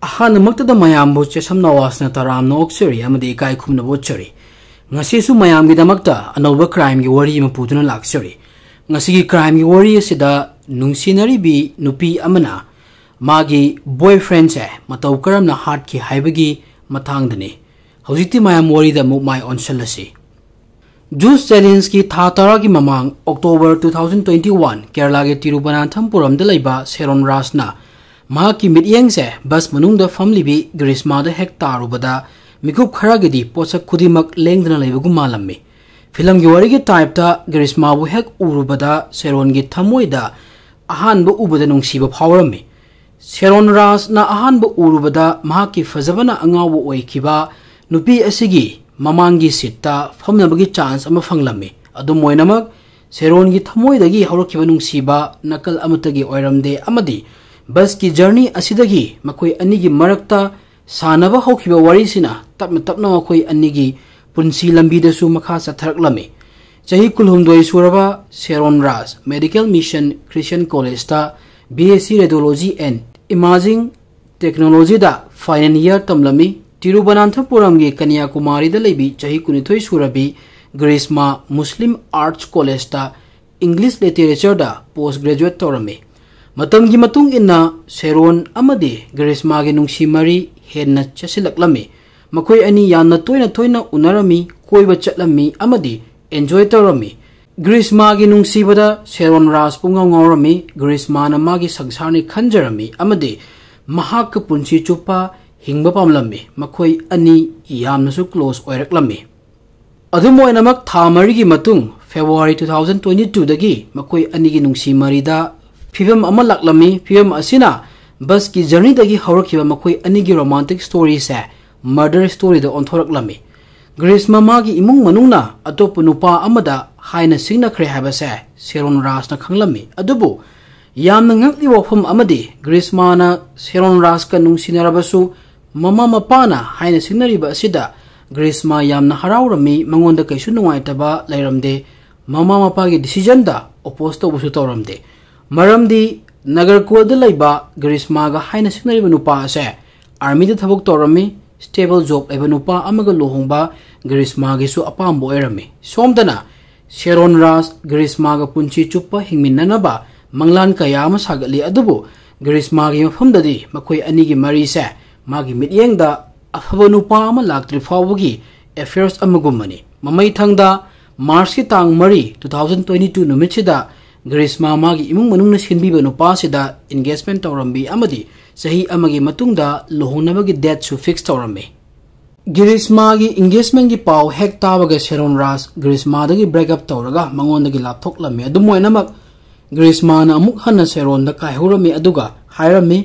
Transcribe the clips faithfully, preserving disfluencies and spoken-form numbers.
ꯑꯍꯥꯟꯕꯃꯛꯇꯗ ꯃꯌꯥꯝꯕꯨ ꯆꯦꯁꯝ ꯅꯋꯥꯁꯅ ꯇꯔꯥꯝꯅ ꯑꯣꯛꯆꯔꯤ ꯑꯃꯗꯤ ꯏꯀꯥꯏ ꯈꯨꯝꯅꯕ ꯎꯠꯆꯔꯤ꯫ ꯉꯁꯤꯁꯨ ꯃꯌꯥꯝꯒꯤꯗꯃꯛꯇ ꯑꯅꯧꯕ crimeꯒꯤ ꯋꯥꯔꯤ ꯑꯃ ꯄꯨꯗꯨꯅ ꯂꯥꯛꯆꯔꯤ꯫ ꯉꯁꯤꯒꯤ crimeꯒꯤ ꯋꯥꯔꯤ ꯑꯁꯤꯗ ꯅꯨꯡꯁꯤꯅꯔꯤꯕꯤ ꯅꯨꯄꯤ ꯑꯃꯅ ꯃꯥꯒꯤ boyfriendꯁꯦ ꯃꯇꯧ ꯀꯔꯝꯅ ꯍꯥꯠꯈꯤ ꯍꯥꯏꯕꯒꯤ ꯃꯇꯥꯡꯗꯅꯤ꯫ ꯍꯧꯖꯤꯛꯇꯤ ꯃꯌꯥꯝ ꯋꯥꯔꯤꯗ ꯑꯃꯨꯛ ꯃꯥꯏ ꯑꯣꯟꯁꯤꯜꯂꯁꯤ꯫ Juice challengeꯀꯤ ꯊꯥ ꯇꯔꯥꯒꯤ ꯃꯃꯥꯡ, October two thousand twenty one, ꯀꯦꯔꯂꯥꯒꯤ ꯇꯤꯔꯨꯕꯅꯥꯟꯊꯝꯄꯨꯔꯝꯗ ꯂꯩꯕ ꯁꯦꯔꯣꯟ ꯔꯥꯖꯅ ꯃꯍꯥꯛꯀꯤ ꯃꯤꯠꯌꯦꯡꯁꯦ bus ꯃꯅꯨꯡꯗ ꯐꯝꯂꯤꯕꯤ ꯒ꯭ꯔꯤꯁꯃꯥꯗ ꯍꯦꯛ ꯇꯥꯔꯨꯕꯗ ꯃꯤꯀꯨꯞ ꯈꯔꯒꯤꯗꯤ ꯄꯣꯠꯁꯛ ꯈꯨꯗꯤꯡꯃꯛ ꯂꯦꯡꯗꯅ ꯂꯩꯕꯒꯨꯝ ꯃꯥꯜꯂꯝꯃꯤ꯫ Filmꯒꯤ ꯋꯥꯔꯤꯒꯤ typeꯇ ꯒ꯭ꯔꯤꯁꯃꯥꯕꯨ ꯍꯦꯛ ꯎꯔꯨꯕꯗ ꯁꯦꯔꯣꯟꯒꯤ ꯊꯃꯣꯏꯗ ꯑꯍꯥꯟꯕ ꯎꯕꯗ ꯅꯨꯡꯁꯤꯕ ꯐꯥꯎꯔꯝꯃꯤ꯫ ꯁꯦꯔꯣꯟ ꯔꯥꯖꯅ ꯑꯍꯥꯟꯕ ꯎꯔꯨꯕꯗ ꯃꯍꯥꯛꯀꯤ ꯐꯖꯕꯅ ꯑꯉꯥꯎꯕ ꯑꯣꯏꯈꯤꯕ ꯅꯨꯄꯤ ꯑꯁꯤꯒꯤ ꯃꯃꯥꯡꯒꯤ seatꯇ ꯐꯝꯅꯕꯒꯤ chance ꯑꯃ ꯐꯪꯂꯝꯃꯤ꯫ ꯑꯗꯨꯝ ꯑꯣꯏꯅꯃꯛ, ꯁꯦꯔꯣꯟꯒꯤ ꯊꯃꯣꯏꯗꯒꯤ ꯍꯧꯔꯛꯈꯤꯕ ꯅꯨꯡꯁꯤꯕ ꯅꯀꯜ ꯑꯃꯠꯇꯒꯤ ꯑꯣꯏꯔꯝꯗꯦ ꯑꯃꯗꯤ busꯀꯤ journey ꯑꯁꯤꯗꯒꯤ ꯃꯈꯣꯏ ꯑꯅꯤꯒꯤ ꯃꯔꯛꯇ ꯁꯥꯟꯅꯕ ꯍꯧꯈꯤꯕ ꯋꯥꯔꯤꯁꯤꯅ ꯇꯞꯅ ꯇꯞꯅ ꯃꯈꯣꯏ ꯑꯅꯤꯒꯤ ꯄꯨꯟꯁꯤ ꯂꯝꯕꯤꯗꯁꯨ ꯃꯈꯥ ꯆꯠꯊꯔꯛꯂꯝꯃꯤ꯫ ꯆꯍꯤ ꯀꯨꯟꯍꯨꯝꯗꯣꯏ ꯁꯨꯔꯕ ꯁꯦꯔꯣꯟ ꯔꯥꯖ Medical Mission Christian Collegeꯇ B S C Radiology and Imaging Technologyꯗ final year ꯇꯝꯂꯝꯃꯤ꯫ ꯇꯤꯔꯨꯕꯅꯥꯟꯊꯄꯨꯔꯝꯒꯤ ꯀꯟꯌꯥꯀꯨꯃꯥꯔꯤꯗ ꯂꯩꯕꯤ ꯆꯍꯤ ꯀꯨꯟꯅꯤꯊꯣꯏ ꯁꯨꯔꯕꯤ ꯒ꯭ꯔꯤꯁꯃꯥ Muslim Arts Collegeꯇ English Literatureꯗ post graduate ꯇꯧꯔꯝꯃꯤ꯫ ꯃꯇꯝꯒꯤ ꯃꯇꯨꯡ ꯏꯟꯅ ꯁꯦꯔꯣꯟ ꯑꯃꯗꯤ ꯒ꯭ꯔꯤꯁꯃꯥꯒꯤ ꯅꯨꯡꯁꯤ ꯃꯔꯤ ꯍꯦꯟꯅ ꯆꯦꯠꯁꯤꯜꯂꯛꯂꯝꯃꯤ꯫ ꯃꯈꯣꯏ ꯑꯅꯤ ꯌꯥꯝꯅ ꯇꯣꯏꯅ ꯇꯣꯏꯅ ꯎꯅꯔꯝꯃꯤ, ꯀꯣꯏꯕ ꯆꯠꯂꯝꯃꯤ ꯑꯃꯗꯤ enjoy ꯇꯧꯔꯝꯃꯤ꯫ ꯒ꯭ꯔꯤꯁꯃꯥꯒꯤ ꯅꯨꯡꯁꯤꯕꯗ ꯁꯦꯔꯣꯟ ꯔꯥꯖ ꯄꯨꯡꯉꯥꯎ ꯉꯥꯎꯔꯝꯃꯤ꯫ ꯒ꯭ꯔꯤꯁꯃꯥꯅ ꯃꯥꯒꯤ ꯁꯪꯁꯥꯔꯅꯤ ꯈꯟꯖꯔꯝꯃꯤ ꯑꯃꯗꯤ ꯃꯍꯥꯛꯀ ꯄꯨꯟꯁꯤ ꯆꯨꯞꯄ ꯍꯤꯡꯕ ꯄꯥꯝꯂꯝꯃꯤ꯫ ꯃꯈꯣꯏ ꯑꯅꯤ ꯌꯥꯝꯅꯁꯨ close ꯑꯣꯏꯔꯛꯂꯝꯃꯤ꯫ ꯑꯗꯨꯝ ꯑꯣꯏꯅꯃꯛ, ꯊꯥ ꯃꯔꯤꯒꯤ ꯃꯇꯨꯡ, February two thousand twenty twoꯗꯒꯤ ꯃꯈꯣꯏ ꯑꯅꯤꯒꯤ ꯅꯨꯡꯁꯤ ꯃꯔꯤꯗ ꯐꯤꯕꯝ ꯑꯃ ꯂꯥꯛꯂꯝꯃꯤ꯫ ꯐꯤꯕꯝ ꯑꯁꯤꯅ busꯀꯤ journeyꯗꯒꯤ ꯍꯧꯔꯛꯈꯤꯕ ꯃꯈꯣꯏ ꯑꯅꯤꯒꯤ romantic storyꯁꯦ murder storyꯗ ꯑꯣꯟꯊꯣꯔꯛꯂꯝꯃꯤ꯫ ꯒ꯭ꯔꯤꯁꯃꯥ ꯃꯥꯒꯤ ꯏꯃꯨꯡ ꯃꯅꯨꯡꯅ ꯑꯇꯣꯞꯄ ꯅꯨꯄꯥ ꯑꯃꯗ ꯍꯥꯏꯅ ꯁꯤꯡꯅꯈ꯭ꯔꯦ ꯍꯥꯏꯕꯁꯦ ꯁꯦꯔꯣꯟ ꯔꯥꯖꯅ ꯈꯪꯂꯝꯃꯤ꯫ ꯑꯗꯨꯕꯨ ꯌꯥꯝꯅ ꯉꯛꯂꯤꯕ ꯋꯥꯐꯝ ꯑꯃꯗꯤ, ꯒ꯭ꯔꯤꯁꯃꯥꯅ ꯁꯦꯔꯣꯟ ꯔꯥꯖꯀ ꯅꯨꯡꯁꯤꯅꯔꯕꯁꯨ, ꯃꯃꯥ ꯃꯄꯥꯅ ꯍꯥꯏꯅ ꯁꯤꯡꯅꯔꯤꯕ ꯑꯁꯤꯗ ꯒ꯭ꯔꯤꯁꯃꯥ ꯌꯥꯝꯅ ꯍꯔꯥꯎꯔꯝꯃꯤ, ꯃꯉꯣꯟꯗ ꯀꯩꯁꯨ ꯅꯨꯡꯉꯥꯏꯇꯕ ꯂꯩꯔꯝꯗꯦ꯫ ꯃꯃꯥ ꯃꯄꯥꯒꯤ decisionꯗ oppose ꯇꯧꯕꯁꯨ ꯇꯧꯔꯝꯗꯦ꯫ ꯃꯔꯝꯗꯤ ꯅꯒꯔꯀꯣꯜꯗ ꯂꯩꯕ ꯒ꯭ꯔꯤꯁꯃꯥꯒ ꯍꯥꯏꯅ ꯁꯤꯡꯅꯔꯤꯕ ꯅꯨꯄꯥ ꯑꯁꯦ ꯑꯥꯔꯃꯤꯗ ꯊꯕꯛ ꯇꯧꯔꯝꯃꯤ꯫ ꯁ꯭ꯇꯦꯕꯜ ꯖꯣꯕ ꯂꯩꯕ ꯅꯨꯄꯥ ꯑꯃꯒ ꯂꯨꯍꯣꯡꯕ ꯒ꯭ꯔꯤꯁꯃꯥꯒꯤꯁꯨ ꯑꯄꯥꯝꯕ ꯑꯣꯏꯔꯝꯃꯤ꯫ ꯁꯣꯝꯗꯅ ꯁꯦꯔꯣꯟ ꯔꯥꯖ ꯒ꯭ꯔꯤꯁꯃꯥꯒ ꯄꯨꯟꯁꯤ ꯆꯨꯞꯄ ꯍꯤꯡꯃꯤꯟꯅꯅꯕ ꯃꯪꯂꯥꯟ ꯀꯌꯥ ꯑꯃ ꯁꯥꯒꯠꯂꯤ꯫ ꯑꯗꯨꯕꯨ ꯒ꯭ꯔꯤꯁꯃꯥꯒꯤ ꯃꯐꯝꯗꯗꯤ ꯃꯈꯣꯏ ꯑꯅꯤꯒꯤ ꯃꯔꯤꯁꯦ ꯃꯥꯒꯤ ꯃꯤꯠꯌꯦꯡꯗ ꯑꯐꯕ ꯅꯨꯄꯥ ꯑꯃ ꯂꯥꯛꯇ꯭ꯔꯤ ꯐꯥꯎꯕꯒꯤ ꯑꯦꯐꯤꯌꯔꯁ ꯑꯃꯒꯨꯝꯕꯅꯤ꯫ ꯃꯃꯩ ꯊꯪꯗ ꯃꯥꯔꯆꯀꯤ ꯇꯥꯡ ꯃꯔꯤ, two thousand twenty two ꯅꯨꯃꯤꯠꯁꯤꯗ ꯒ꯭ꯔꯤꯁꯃꯥ ꯃꯥꯒꯤ ꯏꯃꯨꯡ ꯃꯅꯨꯡꯅ ꯁꯤꯟꯕꯤꯕ ꯅꯨꯄꯥꯁꯤꯗ ꯏꯟꯒꯦꯖꯃꯦꯟ ꯇꯧꯔꯝꯃꯤ ꯑꯃꯗꯤ ꯆꯍꯤ ꯑꯃꯒꯤ ꯃꯇꯨꯡꯗ ꯂꯨꯍꯣꯡꯅꯕꯒꯤ ꯗꯦꯠꯁꯨ ꯐꯤꯛꯁ ꯇꯧꯔꯝꯃꯤ꯫ ꯒ꯭ꯔꯤꯁꯃꯥꯒꯤ ꯏꯟꯒꯦꯖꯃꯦꯟꯒꯤ ꯄꯥꯎ ꯍꯦꯛ ꯇꯥꯕꯒ ꯁꯦꯔꯣꯟ ꯔꯥꯖ ꯒ꯭ꯔꯤꯁꯃꯥꯗꯒꯤ ꯕ꯭ꯔꯦꯛ ꯑꯞ ꯇꯧꯔꯒ ꯃꯉꯣꯟꯗꯒꯤ ꯂꯥꯞꯊꯣꯛꯂꯝꯃꯤ꯫ ꯑꯗꯨꯝ ꯑꯣꯏꯅꯃꯛ ꯒ꯭ꯔꯤꯁꯃꯥꯅ ꯑꯃꯨꯛ ꯍꯟꯅ ꯁꯦꯔꯣꯟꯗ ꯀꯥꯏꯍꯧꯔꯝꯃꯤ ꯑꯗꯨꯒ ꯍꯥꯏꯔꯝꯃꯤ,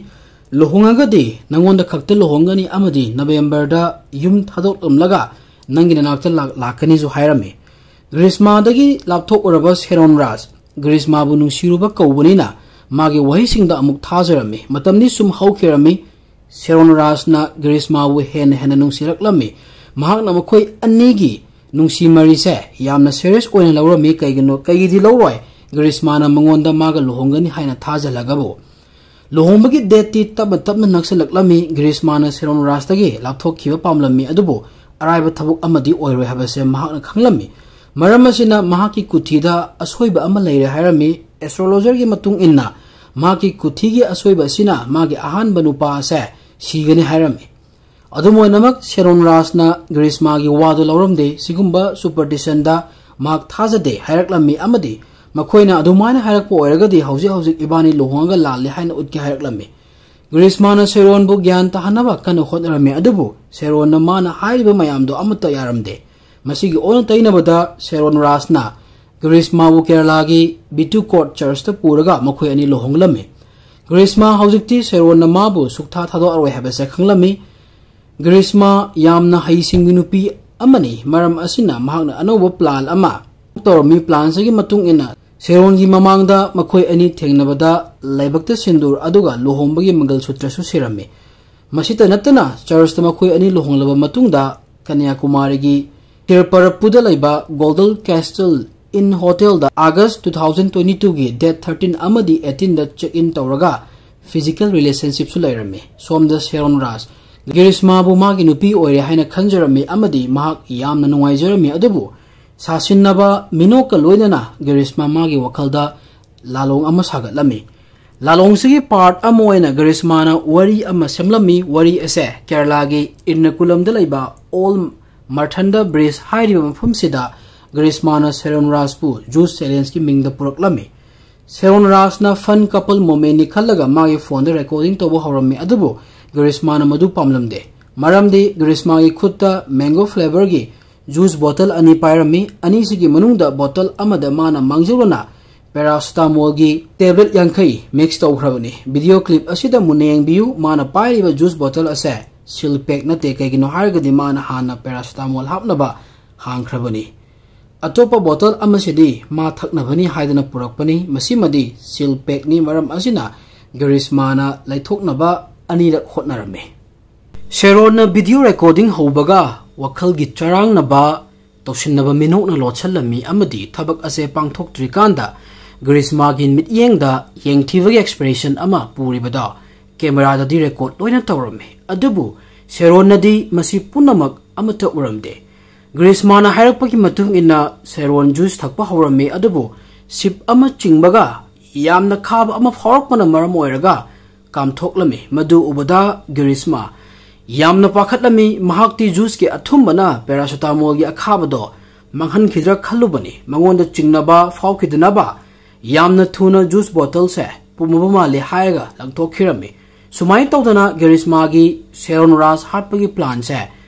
"ꯂꯨꯍꯣꯡꯉꯒꯗꯤ ꯅꯉꯣꯟꯗ ꯈꯛꯇ ꯂꯨꯍꯣꯡꯒꯅꯤ ꯑꯃꯗꯤ ꯅꯕꯦꯝꯕꯔꯗ ꯌꯨꯝ ꯊꯥꯗꯣꯛꯂꯝꯂꯒ ꯅꯪꯒꯤ ꯅꯅꯥꯛꯇ ꯂꯥꯛ-, ꯂꯥꯛꯀꯅꯤꯁꯨ" ꯍꯥꯏꯔꯝꯃꯤ꯫ ꯒ꯭ꯔꯤꯁꯃꯥꯗꯒꯤ ꯂꯥꯞꯊꯣꯛꯎꯔꯕ ꯁꯦꯔꯣꯟ ꯔꯥꯖ ꯒ꯭ꯔꯤꯁꯃꯥꯕꯨ ꯅꯨꯡꯁꯤꯔꯨꯕ ꯀꯧꯕꯅꯤꯅ ꯃꯥꯒꯤ ꯋꯥꯍꯩꯁꯤꯡꯗ ꯑꯃꯨꯛ ꯊꯥꯖꯔꯝꯃꯤ꯫ ꯃꯇꯝꯗꯤ ꯁꯨꯝ ꯍꯧꯈꯤꯔꯝꯃꯤ꯫ ꯁꯦꯔꯣꯟ ꯔꯥꯖꯅ ꯒ꯭ꯔꯤꯁꯃꯥꯕꯨ ꯍꯦꯟꯅ ꯍꯦꯟꯅ ꯅꯨꯡꯁꯤꯔꯛꯂꯝꯃꯤ꯫ ꯃꯍꯥꯛꯅ ꯃꯈꯣꯏ ꯑꯅꯤꯒꯤ ꯅꯨꯡꯁꯤ ꯃꯔꯤꯁꯦ ꯌꯥꯝꯅ ꯁꯦꯔꯤꯌꯁ ꯑꯣꯏꯅ ꯂꯧꯔꯝꯃꯤ꯫ ꯀꯩꯒꯤꯅꯣ, ꯀꯩꯒꯤꯗꯤ ꯂꯧꯔꯣꯏ? ꯒ꯭ꯔꯤꯁꯃꯥꯅ ꯃꯉꯣꯟꯗ ꯃꯥꯒ ꯂꯨꯍꯣꯡꯒꯅꯤ ꯍꯥꯏꯅ ꯊꯥꯖꯜꯂꯒꯕꯨ꯫ ꯂꯨꯍꯣꯡꯕꯒꯤ ꯗꯦꯠꯇꯤ ꯇꯞꯅ ꯇꯞꯅ ꯅꯛꯁꯤꯜꯂꯛꯂꯝꯃꯤ꯫ ꯒ꯭ꯔꯤꯁꯃꯥꯅ ꯁꯦꯔꯣꯟ ꯔꯥꯖꯇꯒꯤ ꯂꯥꯞꯊꯣꯛꯈꯤꯕ ꯄꯥꯝꯂꯝꯃꯤ, ꯑꯗꯨꯕꯨ ꯑꯔꯥꯏꯕ ꯊꯕꯛ ꯑꯃꯗꯤ ꯑꯣꯏꯔꯣꯏ ꯍꯥꯏꯕꯁꯦ ꯃꯍꯥꯛꯅ ꯈꯪꯂꯝꯃꯤ꯫ ꯃꯔꯝ ꯑꯁꯤꯅ ꯃꯍꯥꯛꯀꯤ ꯀꯨꯊꯤꯗ ꯑꯁꯣꯏꯕ ꯑꯃ ꯂꯩꯔꯦ ꯍꯥꯏꯔꯝꯃꯤ꯫ ꯑꯦꯁꯇ꯭ꯔꯣꯂꯣꯖꯔꯒꯤ ꯃꯇꯨꯡ ꯏꯟꯅ ꯃꯍꯥꯛꯀꯤ ꯀꯨꯊꯤꯒꯤ ꯑꯁꯣꯏꯕ ꯑꯁꯤꯅ ꯃꯥꯒꯤ ꯑꯍꯥꯟꯕ ꯅꯨꯄꯥ ꯑꯁꯦ ꯁꯤꯒꯅꯤ ꯍꯥꯏꯔꯝꯃꯤ꯫ ꯑꯗꯨꯝ ꯑꯣꯏꯅꯃꯛ ꯁꯦꯔꯣꯟ ꯔꯥꯖꯅ ꯒ꯭ꯔꯤꯁꯃꯥꯒꯤ ꯋꯥꯗꯨ ꯂꯧꯔꯝꯗꯦ꯫ ꯁꯤꯒꯨꯝꯕ ꯁꯨꯄꯔꯁꯇꯤꯁꯟꯗ ꯃꯍꯥꯛ ꯊꯥꯖꯗꯦ ꯍꯥꯏꯔꯛꯂꯝꯃꯤ ꯑꯃꯗꯤ ꯃꯈꯣꯏꯅ ꯑꯗꯨꯃꯥꯏꯅ ꯍꯥꯏꯔꯛꯄ ꯑꯣꯏꯔꯒꯗꯤ ꯍꯧꯖꯤꯛ ꯍꯧꯖꯤꯛ ꯏꯕꯥꯅꯤ ꯂꯨꯍꯣꯡꯉꯒ ꯂꯥꯜꯂꯦ ꯍꯥꯏꯅ ꯎꯠꯀꯦ ꯍꯥꯏꯔꯛꯂꯝꯃꯤ꯫ ꯒ꯭ꯔꯤꯁꯃꯥꯅ ꯁꯦꯔꯣꯟꯕꯨ ꯒ꯭ꯌꯥꯟ ꯇꯥꯍꯟꯅꯕ ꯀꯟꯅ ꯍꯣꯠꯅꯔꯝꯃꯤ, ꯑꯗꯨꯕꯨ ꯁꯦꯔꯣꯟꯅ ꯃꯥꯅ ꯍꯥꯏꯔꯤꯕ ꯃꯌꯥꯝꯗꯣ ꯑꯃꯠꯇ ꯌꯥꯔꯝꯗꯦ꯫ ꯃꯁꯤꯒꯤ ꯑꯣꯟꯅ ꯇꯩꯅꯕꯗ ꯁꯦꯔꯣꯟ ꯔꯥꯖꯅ ꯒ꯭ꯔꯤꯁꯃꯥꯕꯨ ꯀꯦꯔꯂꯥꯒꯤ ꯕꯤꯇꯨ ꯀꯣꯔꯠ ꯆꯔꯆꯇ ꯄꯨꯔꯒ ꯃꯈꯣꯏ ꯑꯅꯤ ꯂꯨꯍꯣꯡꯂꯝꯃꯤ꯫ ꯒ꯭ꯔꯤꯁꯃꯥ ꯍꯧꯖꯤꯛꯇꯤ ꯁꯦꯔꯣꯟꯅ ꯃꯥꯕꯨ ꯁꯨꯛꯊꯥ ꯊꯥꯗꯣꯛꯑꯔꯣꯏ ꯍꯥꯏꯕꯁꯦ ꯈꯪꯂꯝꯃꯤ꯫ ꯒ꯭ꯔꯤꯁꯃꯥ ꯌꯥꯝꯅ ꯍꯩꯁꯤꯡꯕꯤ ꯅꯨꯄꯤ ꯑꯃꯅꯤ, ꯃꯔꯝ ꯑꯁꯤꯅ ꯃꯍꯥꯛꯅ ꯑꯅꯧꯕ ꯄ꯭ꯂꯥꯟ ꯑꯃ ꯇꯧꯔꯝꯃꯤ꯫ ꯄ꯭ꯂꯥꯟꯁꯤꯒꯤ ꯃꯇꯨꯡ ꯏꯟꯅ ꯁꯦꯔꯣꯟꯒꯤ ꯃꯃꯥꯡꯗ ꯃꯈꯣꯏ ꯑꯅꯤ ꯊꯦꯡꯅꯕꯗ ꯂꯥꯏꯕꯛꯇ ꯁꯤꯟꯗꯨꯔ ꯑꯗꯨꯒ ꯂꯨꯍꯣꯡꯕꯒꯤ ꯃꯪꯒꯜ ꯁꯨꯇ꯭ꯔꯁꯨ ꯁꯤꯔꯝꯃꯤ꯫ ꯃꯁꯤꯇ ꯅꯠꯇꯅ ꯆꯔꯆꯇ ꯃꯈꯣꯏ ꯑꯅꯤ ꯂꯨꯍꯣꯡꯂꯕ ꯃꯇꯨꯡꯗ ꯀꯟꯌꯥꯀꯨꯃꯥꯔꯤꯒꯤ ꯇꯤꯔꯄꯔꯄꯨꯗ ꯂꯩꯕ ꯒꯣꯜꯗꯟ ꯀꯦꯁꯇꯜ ꯏꯟ ꯍꯣꯇꯦꯜꯗ ꯑꯥꯒꯁ two thousand twenty twoꯒꯤ ꯗꯦꯠ thirteen ꯑꯃꯗꯤ eighteenꯗ ꯆꯦꯛ ꯏꯟ ꯇꯧꯔꯒ physical relationshipꯁꯨ ꯂꯩꯔꯝꯃꯤ꯫ ꯁꯣꯝꯗ ꯁꯦꯔꯣꯟ ꯔꯥꯖ ꯒ꯭ꯔꯤꯁꯃꯥꯕꯨ ꯃꯥꯒꯤ ꯅꯨꯄꯤ ꯑꯣꯏꯔꯦ ꯍꯥꯏꯅ ꯈꯟꯖꯔꯝꯃꯤ ꯑꯃꯗꯤ ꯃꯍꯥꯛ ꯌꯥꯝꯅ ꯅꯨꯡꯉꯥꯏꯖꯔꯝꯃꯤ꯫ ꯑꯗꯨꯕꯨ ꯁꯥꯁꯤꯟꯅꯕ ꯃꯤꯅꯣꯛꯀ ꯂꯣꯏꯅꯅ ꯒ꯭ꯔꯤꯁꯃꯥ ꯃꯥꯒꯤ ꯋꯥꯈꯜꯗ ꯂꯥꯂꯣꯡ ꯑꯃ ꯁꯥꯒꯠꯂꯝꯃꯤ꯫ ꯂꯥꯂꯣꯡꯁꯤꯒꯤ part ꯑꯃ ꯑꯣꯏꯅ ꯒ꯭ꯔꯤꯁꯃꯥꯅ ꯋꯥꯔꯤ ꯑꯃ ꯁꯦꯝꯂꯝꯃꯤ꯫ ꯋꯥꯔꯤ ꯑꯁꯦ ꯀꯦꯔꯂꯥꯒꯤ ꯏꯔꯅꯀꯨꯂꯝꯗ ꯂꯩꯕ Old Marthanda Bridge ꯍꯥꯏꯔꯤꯕ ꯃꯐꯝꯁꯤꯗ ꯒ꯭ꯔꯤꯁꯃꯥꯅ ꯁꯦꯔꯣꯟ ꯔꯥꯖꯄꯨ juice challengeꯀꯤ ꯃꯤꯡꯗ ꯄꯨꯔꯛꯂꯝꯃꯤ꯫ ꯁꯦꯔꯣꯟ ꯔꯥꯖꯅ fun couple momentꯅꯤ ꯈꯜꯂꯒ ꯃꯥꯒꯤ phoneꯗ recording ꯇꯧꯕ ꯍꯧꯔꯝꯃꯤ, ꯑꯗꯨꯕꯨ ꯒ꯭ꯔꯤꯁꯃꯥꯅ ꯃꯗꯨ ꯄꯥꯝꯂꯝꯗꯦ꯫ ꯃꯔꯝꯗꯤ ꯒ꯭ꯔꯤꯁꯃꯥꯒꯤ ꯈꯨꯠꯇ mango flavourꯒꯤ juice bottle ꯑꯅꯤ ꯄꯥꯏꯔꯝꯃꯤ꯫ ꯑꯅꯤꯁꯤꯒꯤ ꯃꯅꯨꯡꯗ bottle ꯑꯃꯗ ꯃꯥꯅ ꯃꯥꯡꯖꯧꯅꯅ paracetamolꯒꯤ tablet ꯌꯥꯡꯈꯩ mix ꯇꯧꯈ꯭ꯔꯕꯅꯤ꯫ Video clip ꯑꯁꯤꯗ ꯃꯨꯟꯅ ꯌꯦꯡꯕꯤꯌꯨ꯫ ꯃꯥꯅ ꯄꯥꯏꯔꯤꯕ juice bottle ꯑꯁꯦ seal pack ꯅꯠꯇꯦ꯫ ꯀꯩꯒꯤꯅꯣ ꯍꯥꯏꯔꯒꯗꯤ ꯃꯥꯅ ꯍꯥꯟꯅ paracetamol ꯍꯥꯞꯅꯕ ꯍꯥꯡꯈ꯭ꯔꯕꯅꯤ꯫ ꯑꯇꯣꯞꯄ bottle ꯑꯃꯁꯤꯗꯤ ꯃꯥ ꯊꯛꯅꯕꯅꯤ ꯍꯥꯏꯗꯅ ꯄꯨꯔꯛꯄꯅꯤ꯫ ꯃꯁꯤꯃꯗꯤ seal packꯅꯤ꯫ ꯃꯔꯝ ꯑꯁꯤꯅ ꯒ꯭ꯔꯤꯁꯃꯥꯅ ꯂꯩꯊꯣꯛꯅꯕ ꯑꯅꯤꯔꯛ ꯍꯣꯠꯅꯔꯝꯃꯤ꯫ ꯁꯦꯔꯣꯟꯅ video recording ꯍꯧꯕꯒ ꯋꯥꯈꯜꯒꯤ ꯆꯔꯥꯡꯅꯕ ꯇꯧꯁꯤꯟꯅꯕ ꯃꯤꯅꯣꯛꯅ ꯂꯣꯠꯁꯤꯜꯂꯝꯃꯤ ꯑꯃꯗꯤ ꯊꯕꯛ ꯑꯁꯦ ꯄꯥꯡꯊꯣꯛꯇ꯭ꯔꯤꯀꯥꯟꯗ ꯒ꯭ꯔꯤꯁꯃꯥꯒꯤ ꯃꯤꯠꯌꯦꯡꯗ ꯌꯦꯡꯊꯤꯕꯒꯤ expression ꯑꯃ ꯄꯨꯔꯤꯕꯗꯣ cameraꯗꯗꯤ record ꯂꯣꯏꯅ ꯇꯧꯔꯝꯃꯤ꯫ ꯑꯗꯨꯕꯨ ꯁꯦꯔꯣꯟꯅꯗꯤ ꯃꯁꯤ ꯄꯨꯝꯅꯃꯛ ꯑꯃꯠꯇ ꯎꯔꯝꯗꯦ꯫ ꯒ꯭ꯔꯤꯁꯃꯥꯅ ꯍꯥꯏꯔꯛꯄꯒꯤ ꯃꯇꯨꯡ ꯏꯟꯅ ꯁꯦꯔꯣꯟ juice ꯊꯛꯄ ꯍꯧꯔꯝꯃꯤ, ꯑꯗꯨꯕꯨ sip ꯑꯃ ꯆꯤꯡꯕꯒ ꯌꯥꯝꯅ ꯈꯥꯕ ꯑꯃ ꯐꯥꯎꯔꯛꯄꯅ ꯃꯔꯝ ꯑꯣꯏꯔꯒ ꯀꯥꯝꯊꯣꯛꯂꯝꯃꯤ꯫ ꯃꯗꯨ ꯎꯕꯗ ꯒ꯭ꯔꯤꯁꯃꯥ ꯌꯥꯝꯅ ꯄꯥꯈꯠꯂꯝꯃꯤ꯫ ꯃꯍꯥꯛꯇꯤ juiceꯀꯤ ꯑꯊꯨꯝꯕꯅ paracetamolꯒꯤ ꯑꯈꯥꯕꯗꯣ ꯃꯥꯡꯍꯟꯈꯤꯗ꯭ꯔꯥ ꯈꯜꯂꯨꯕꯅꯤ꯫ ꯃꯉꯣꯟꯗ ꯆꯤꯡꯅꯕ ꯐꯥꯎꯈꯤꯗꯅꯕ ꯌꯥꯝꯅ ꯊꯨꯅ juice bottleꯁꯦ ꯄꯨꯝꯃꯕ ꯃꯥꯜꯂꯤ ꯍꯥꯏꯔꯒ ꯂꯪꯊꯣꯛꯈꯤꯔꯝꯃꯤ꯫ ꯁꯨꯃꯥꯏꯅ ꯇꯧꯗꯅ ꯒ꯭ꯔꯤꯁꯃꯥꯒꯤ ꯁꯦꯔꯣꯟ ꯔꯥꯖ ꯍꯥꯠꯄꯒꯤ planꯁꯦ